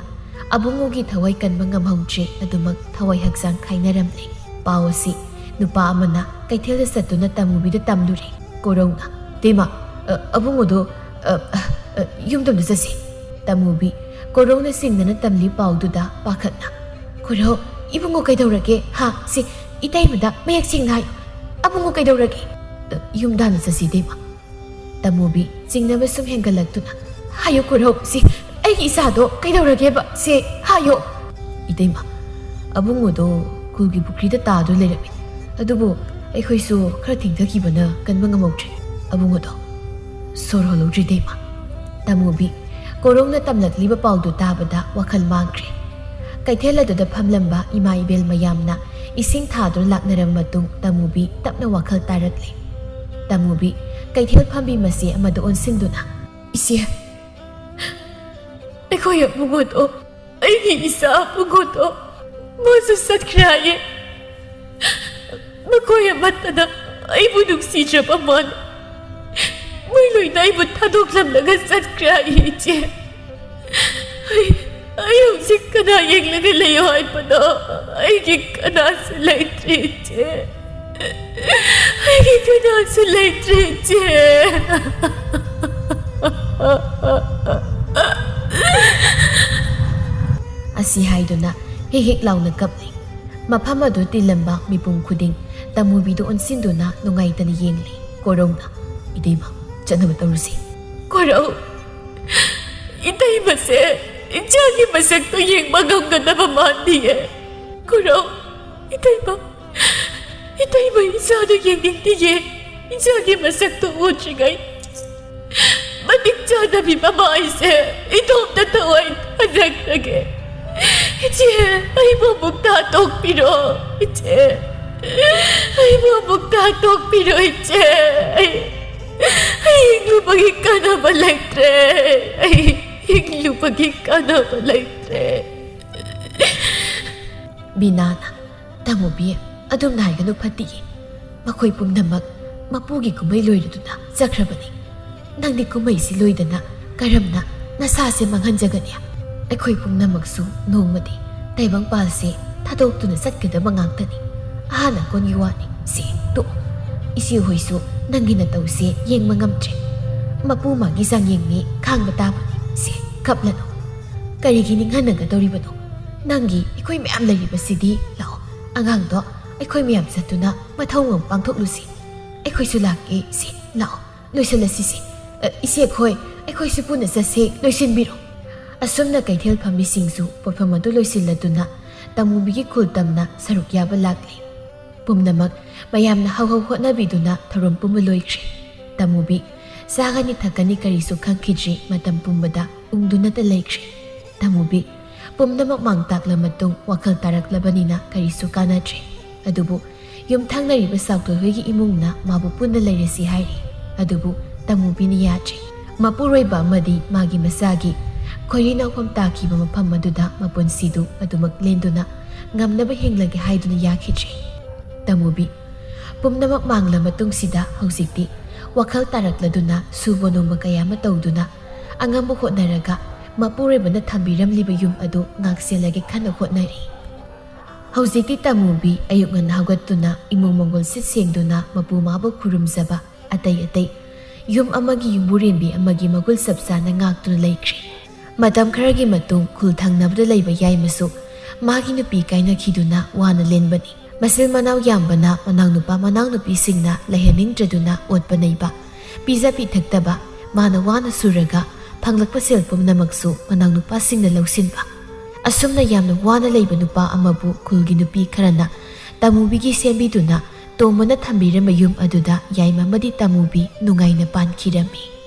ꯑꯕꯨꯡꯉꯣꯒꯤ ꯊꯋꯥꯏ ꯀꯟꯕ ꯉꯝꯍꯧꯗ꯭ꯔꯦ꯫ ꯑꯗꯨꯃꯛ ꯊꯋꯥꯏ ꯍꯛꯆꯥꯡ ꯈꯥꯏꯅꯔꯝꯂꯦ꯫ ꯄꯥꯎ ꯑꯁꯤ ꯅꯨꯄꯥ ꯑꯃꯅ ꯀꯩꯊꯦꯜꯗ ꯆꯠꯇꯨꯅ ꯇꯃꯨꯕꯤꯗ ꯇꯝꯂꯨꯔꯦ꯫ ꯀꯣꯔꯧꯅ, "ꯇꯦꯃ, ꯑ, ꯑꯕꯨꯡꯉꯣꯗꯣ, ꯑ, ꯑ, ꯑ, ꯌꯨꯝꯗ ꯑꯝꯇ ꯆꯠꯁꯤ꯫" ꯇꯃꯨꯕꯤ ꯀꯣꯔꯧꯅ ꯆꯤꯡꯅꯅ ꯇꯝꯂꯤ ꯄꯥꯎꯗꯨꯗ ꯄꯥꯈꯠꯅ, "ꯀꯣꯔꯧ, ꯏꯕꯨꯡꯉꯣ ꯀꯩꯗꯧꯔꯒꯦ? ꯍꯥ? ꯁꯤ ꯏꯇꯩꯃꯗ ꯃꯌꯦꯛ ꯁꯦꯡꯅ ꯍꯥꯏꯌꯨ꯫ ꯑꯕꯨꯡꯉꯣ ꯀꯩꯗꯧꯔꯒꯦ?" ꯌꯨꯝꯗ ꯍꯥꯟꯅ ꯆꯠꯁꯤ, ꯏꯇꯩꯃ꯫ ꯇꯃꯨꯕꯤ ꯆꯤꯡꯅꯕ ꯁꯨꯝ ꯍꯦꯟꯒꯠꯂꯛꯇꯨꯅ, "ꯍꯥꯏꯌꯨ ꯀꯣꯔꯧ, ꯁꯤ ꯑꯩꯒꯤ ꯏꯆꯥꯗꯣ ꯀꯩꯗꯧꯔꯒꯦꯕ? ꯁꯦ ꯍꯥꯏꯌꯣ!" "ꯏꯇꯩꯃ, ꯑꯕꯨꯡꯉꯣꯗꯣ ꯈꯨꯜꯒꯤ ꯄꯨꯈ꯭ꯔꯤꯗ ꯇꯥꯗꯨꯅ ꯂꯩꯔꯝꯃꯤ꯫ ꯑꯗꯨꯕꯨ ꯑꯩꯈꯣꯏꯁꯨ ꯈꯔ ꯊꯦꯡꯊꯈꯤꯕꯅ ꯀꯟꯕ ꯉꯝꯍꯧꯗ꯭ꯔꯦ꯫ ꯑꯕꯨꯡꯉꯣꯗꯣ ꯁꯣꯔ ꯍꯣꯜꯍꯧꯗ꯭ꯔꯦ, ꯏꯇꯩꯃ꯫" ꯇꯃꯨꯕꯤ ꯀꯣꯔꯧꯅ ꯇꯝꯂꯛꯂꯤꯕ ꯄꯥꯎꯗꯨ ꯇꯥꯕꯗ ꯋꯥꯈꯜ ꯃꯥꯡꯈ꯭ꯔꯦ꯫ ꯀꯩꯊꯦꯜ ꯑꯗꯨꯗ ꯐꯝꯂꯝꯕ ꯏꯃꯥ ꯏꯕꯦꯜ ꯃꯌꯥꯝꯅ ꯏꯁꯤꯡ ꯊꯥꯗꯨꯅ ꯂꯥꯛꯅꯔꯕ ꯃꯇꯨꯡ ꯇꯃꯨꯕꯤ ꯇꯞꯅ ꯋꯥꯈꯜ ꯇꯥꯔꯛꯂꯦ꯫ ꯇꯃꯨꯕꯤ ꯀꯩꯊꯦꯜ ꯐꯝꯕꯤ ꯃꯆꯦ ꯑꯃꯗ ꯑꯣꯟꯁꯤꯟꯗꯨꯅ, "ꯏꯆꯦ, ꯑꯩꯈꯣꯏ ꯑꯕꯨꯡꯉꯣꯗꯣ, ꯑꯩꯒꯤ ꯏꯆꯥ ꯑꯕꯨꯡꯉꯣꯗꯣ, ꯃꯥꯁꯨ ꯆꯠꯈ꯭ꯔꯦ ꯍꯥꯏꯌꯦ꯫ ꯃꯈꯣꯏ ꯑꯃꯠꯇꯅ ꯑꯩꯕꯨ ꯅꯨꯡꯁꯤꯗ꯭ꯔꯕ ꯃꯥꯜꯂꯦ꯫ ꯃꯣꯏ ꯂꯣꯏꯅ ꯑꯩꯕꯨ ꯊꯥꯗꯣꯛꯂꯝꯂꯒ ꯆꯠꯈ꯭ꯔꯦ ꯍꯥꯏꯌꯦ, ꯏꯆꯦ꯫ ꯑꯩ, ꯑꯩ ꯍꯧꯖꯤꯛ ꯀꯅꯥ ꯌꯦꯡꯂꯒ ꯂꯩꯌꯣ ꯍꯥꯏꯕꯅꯣ? ꯑꯩꯒꯤ ꯀꯅꯥꯁꯨ ꯂꯩꯇ꯭ꯔꯦ, ꯏꯆꯦ꯫ ꯑꯩꯒꯤ ꯀꯅꯥꯁꯨ ꯂꯩꯇ꯭ꯔꯦ, ꯏꯆꯦ꯫" ꯑꯁꯤ ꯍꯥꯏꯗꯨꯅ ꯍꯦꯛ ꯍꯦꯛ ꯂꯥꯎꯅ ꯀꯞꯂꯤ꯫ ꯃꯐꯝ ꯑꯗꯨ ꯇꯤꯜꯂꯝꯕ ꯃꯤꯄꯨꯝ ꯈꯨꯗꯤꯡ ꯇꯃꯨꯕꯤꯗꯨ ꯑꯣꯟꯁꯤꯟꯗꯨꯅ ꯅꯨꯡꯉꯥꯏꯇꯅ ꯌꯦꯡꯂꯤ꯫ ꯀꯣꯔꯧꯅ, "ꯏꯇꯩꯃ, ꯆꯠꯅꯕ ꯇꯧꯔꯨꯁꯤ꯫" "ꯀꯣꯔꯧ, ꯏꯇꯩꯃꯁꯦ ꯏꯆꯥꯒꯤ ꯃꯁꯛꯇꯣ ꯌꯦꯡꯕ ꯉꯝꯒꯗꯕ ꯃꯥꯟꯗꯤꯌꯦ꯫ ꯀꯣꯔꯧ, ꯏꯇꯩꯃ, ꯏꯇꯩꯃ ꯏꯆꯥꯗꯣ ꯌꯦꯡꯅꯤꯡꯗꯤꯌꯦ꯫ ꯏꯆꯥꯒꯤ ꯃꯁꯛꯇꯣ ꯎꯗ꯭ꯔꯤꯉꯩ ꯃꯇꯤꯛ ꯆꯥꯗꯕꯤ ꯃꯃꯥ ꯑꯩꯁꯦ ꯏꯇꯣꯝꯇ ꯊꯋꯥꯏ ꯊꯥꯖꯈ꯭ꯔꯒꯦ꯫ ꯏꯆꯦ, ꯑꯩꯕꯨ ꯑꯃꯨꯛ ꯊꯥꯗꯣꯛꯄꯤꯔꯣ, ꯏꯆꯦ꯫ ꯑꯩꯕꯨ ꯑꯃꯨꯛ ꯊꯥꯗꯣꯛꯄꯤꯔꯣ, ꯏꯆꯦ꯫ ꯑꯩ, ꯑꯩ ꯍꯤꯡꯂꯨꯕꯒꯤ ꯀꯥꯟꯅꯕ ꯂꯩꯇ꯭ꯔꯦ꯫ ꯑꯩ ꯍꯤꯡꯂꯨꯕꯒꯤ ꯀꯥꯟꯅꯕ ꯂꯩꯇ꯭ꯔꯦ꯫" ꯕꯤꯅꯥꯅ, "ꯇꯃꯨꯕꯤ, ꯑꯗꯨꯝꯅ ꯍꯥꯏꯒꯅꯨ, ꯐꯠꯇꯤꯌꯦ꯫ ꯃꯈꯣꯏ ꯄꯨꯝꯅꯃꯛ ꯃꯄꯨꯒꯤ ꯀꯨꯝꯍꯩ ꯂꯣꯏꯔꯗꯨꯅ ꯆꯠꯈ꯭ꯔꯕꯅꯤ꯫ ꯅꯪꯗꯤ ꯀꯨꯝꯍꯩꯁꯤ ꯂꯣꯏꯗꯅ ꯀꯔꯝꯅ ꯅꯁꯥꯁꯦ ꯃꯥꯡꯍꯟꯖꯒꯅꯤ? ꯑꯩꯈꯣꯏ ꯄꯨꯝꯅꯃꯛꯁꯨ ꯅꯣꯡꯃꯗꯤ ꯇꯥꯏꯕꯪꯄꯥꯜꯁꯦ ꯊꯥꯗꯣꯛꯇꯨꯅ ꯆꯠꯀꯗꯕ ꯉꯥꯛꯇꯅꯤ꯫ ꯑꯍꯥꯟ ꯑꯀꯣꯟꯒꯤ ꯋꯥꯅꯤ꯫ ꯁꯦ, ꯇꯣꯛꯑꯣ꯫ ꯏꯆꯦ ꯍꯣꯏꯁꯨ ꯅꯪꯒꯤ ꯅꯇꯧꯁꯦ ꯌꯦꯡꯕ ꯉꯝꯗ꯭ꯔꯦ꯫ ꯃꯄꯨ ꯃꯥꯒꯤ ꯆꯥꯡꯌꯦꯡꯅꯤ, ꯈꯥꯡꯕ ꯇꯥꯕꯅꯤ꯫ ꯁꯦ, ꯀꯞꯂꯅꯨ꯫ ꯀꯔꯤꯒꯤ ꯅꯤꯡꯍꯟꯅꯒꯗꯧꯔꯤꯕꯅꯣ? ꯅꯪꯒꯤ ꯑꯩꯈꯣꯏ ꯃꯌꯥꯝ ꯂꯩꯔꯤꯕꯁꯤꯗꯤ꯫ ꯂꯥꯛꯑꯣ, ꯑꯉꯥꯡꯗꯣ ꯑꯩꯈꯣꯏ ꯃꯌꯥꯝ ꯆꯠꯇꯨꯅ ꯃꯊꯧ ꯃꯉꯝ ꯄꯥꯡꯊꯣꯛꯂꯨꯁꯤ꯫ "ꯑꯩꯈꯣꯏꯁꯨ ꯂꯥꯛꯀꯦ, ꯁꯦ, ꯂꯥꯛꯑꯣ, ꯂꯣꯏꯁꯤꯜꯂꯁꯤꯁꯦ꯫ ꯑ, ꯏꯆꯦ ꯑꯩꯈꯣꯏ, ꯑꯩꯈꯣꯏꯁꯨ ꯄꯨꯟꯅ ꯆꯠꯁꯦ, ꯂꯣꯏꯁꯤꯟꯕꯤꯔꯣ"꯫ ꯑꯁꯨꯝꯅ ꯀꯩꯊꯦꯜ ꯐꯝꯃꯤꯁꯤꯡꯁꯨ ꯄꯣꯠꯐꯝ ꯑꯗꯨ ꯂꯣꯏꯁꯤꯜꯂꯗꯨꯅ ꯇꯃꯨꯕꯤꯒꯤ ꯈꯨꯜ ꯇꯝꯅ ꯁꯔꯨꯛ ꯌꯥꯕ ꯂꯥꯛꯂꯦ꯫ ꯄꯨꯝꯅꯃꯛ ꯃꯌꯥꯝꯅ ꯍꯧꯍꯧ ꯍꯣꯠꯅꯕꯤꯗꯨꯅ ꯊꯧꯔꯝ ꯄꯨꯝꯕ ꯂꯣꯏꯈ꯭ꯔꯦ꯫ ꯇꯃꯨꯕꯤ ꯆꯥꯒꯅꯤ ꯊꯛꯀꯅꯤ ꯀꯔꯤꯁꯨ ꯈꯪꯈꯤꯗ꯭ꯔꯤ ꯃꯇꯝ ꯄꯨꯝꯕꯗ ꯎꯪꯗꯨꯅꯇ ꯂꯩꯈ꯭ꯔꯦ꯫ ꯇꯃꯨꯕꯤ ꯄꯨꯝꯅꯃꯛ ꯃꯥꯡ ꯇꯥꯛꯂ ꯃꯇꯨꯡ ꯋꯥꯈꯜ ꯇꯥꯔꯛꯂꯕꯅꯤꯅ ꯀꯔꯤꯁꯨ ꯀꯥꯟꯅꯗ꯭ꯔꯦ꯫ ꯑꯗꯨꯕꯨ ꯌꯨꯝꯊꯪꯅꯔꯤꯕ ꯁꯥꯎꯇꯣꯏ ꯍꯣꯏꯒꯤ ꯏꯃꯨꯡꯅ ꯃꯥꯕꯨ ꯄꯨꯟꯅ ꯂꯩꯔꯁꯤ ꯍꯥꯏꯔꯤ꯫ ꯑꯗꯨꯕꯨ ꯇꯃꯨꯕꯤꯅ ꯌꯥꯗ꯭ꯔꯦ꯫ ꯃꯄꯨꯔꯣꯏꯕ ꯑꯃꯗꯤ ꯃꯥꯒꯤ ꯃꯆꯥꯒꯤ ꯈꯣꯏꯔꯤ ꯅꯥꯎꯐꯝ ꯇꯥꯈꯤꯕ ꯃꯐꯝ ꯑꯗꯨꯗ ꯃꯄꯨꯟꯁꯤꯗꯨ ꯑꯗꯨꯃꯛ ꯂꯦꯟꯗꯨꯅ ꯉꯝꯅꯕ ꯍꯤꯡꯂꯒꯦ ꯍꯥꯏꯗꯨꯅ ꯌꯥꯈꯤꯗ꯭ꯔꯦ꯫ ꯇꯃꯨꯕꯤ ꯄꯨꯝꯅꯃꯛ ꯃꯥꯡꯂ ꯃꯇꯨꯡꯁꯤꯗ ꯍꯧꯖꯤꯛꯇꯤ ꯋꯥꯈꯜ ꯇꯥꯔꯛꯂꯗꯨꯅ ꯁꯨꯕ ꯅꯣꯝꯕ ꯀꯌꯥ ꯑꯃ ꯇꯧꯗꯨꯅ ꯑꯉꯝꯕ ꯍꯣꯠꯅꯔꯒ ꯃꯄꯨꯔꯣꯏꯕꯅ ꯊꯝꯕꯤꯔꯝꯂꯤꯕ ꯌꯨꯝ ꯑꯗꯨ ꯉꯥꯛꯁꯦꯜꯂꯒꯦ ꯀꯟꯅ ꯍꯣꯠꯅꯔꯤ꯫ ꯍꯧꯖꯤꯛꯇꯤ ꯇꯃꯨꯕꯤ ꯑꯌꯨꯛ ꯉꯟꯅ ꯍꯧꯒꯠꯇꯨꯅ ꯏꯃꯨꯡ ꯃꯪꯒꯣꯜ ꯁꯤꯠ ꯁꯦꯡꯗꯨꯅ ꯃꯄꯨ ꯃꯥꯕꯨ ꯈꯨꯔꯨꯝꯖꯕ, ꯑꯇꯩ ꯑꯇꯩ ꯌꯨꯝ ꯑꯃꯒꯤ ꯌꯨꯝꯕꯨꯔꯦꯝꯕꯤ ꯑꯃꯒꯤ ꯃꯒꯨꯜ ꯆꯞ ꯆꯥꯅ ꯉꯥꯛꯇꯨꯅ ꯂꯩꯈ꯭ꯔꯦ꯫ ꯃꯇꯝ ꯈꯔꯒꯤ ꯃꯇꯨꯡ ꯈꯨꯜ ꯊꯪꯅꯕꯗ ꯂꯩꯕ ꯌꯥꯏꯃꯁꯨ ꯃꯥꯒꯤ ꯅꯨꯄꯤ ꯀꯥꯏꯅꯈꯤꯗꯨꯅ ꯋꯥꯅ ꯂꯦꯟꯕꯅꯤ꯫ ꯃꯆꯤꯟ ꯃꯅꯥꯎ ꯌꯥꯝꯕꯅ ꯃꯅꯥꯎꯅꯨꯄꯥ ꯃꯅꯥꯎꯅꯨꯄꯤꯁꯤꯡꯅ ꯂꯩꯍꯟꯅꯤꯡꯗ꯭ꯔꯗꯨꯅ ꯑꯣꯠꯄ ꯅꯩꯕ, ꯄꯤꯖ ꯄꯤꯊꯛꯇꯕ, ꯃꯥꯅ ꯋꯥꯅ ꯁꯨꯔꯒ ꯐꯪꯂꯛꯄ ꯁꯦꯜ ꯄꯨꯝꯅꯃꯛꯁꯨ ꯃꯅꯥꯎꯅꯨꯄꯥꯁꯤꯡꯅ ꯂꯧꯁꯤꯟꯕ꯫ ꯑꯁꯨꯝꯅ ꯌꯥꯝꯅ ꯋꯥꯅ ꯂꯩꯕ ꯅꯨꯄꯥ ꯑꯃꯕꯨ ꯈꯨꯜꯒꯤ ꯅꯨꯄꯤ ꯈꯔꯅ ꯇꯃꯨꯕꯤꯒꯤ ꯁꯦꯝꯕꯤꯗꯨꯅ ꯇꯣꯝꯕꯅ ꯊꯝꯕꯤꯔꯝꯕ ꯌꯨꯝ ꯑꯗꯨꯗ ꯌꯥꯏꯃ ꯑꯃꯗꯤ ꯇꯃꯨꯕꯤ ꯅꯨꯡꯉꯥꯏꯅ ꯄꯥꯟꯈꯤꯔꯝꯃꯤ꯫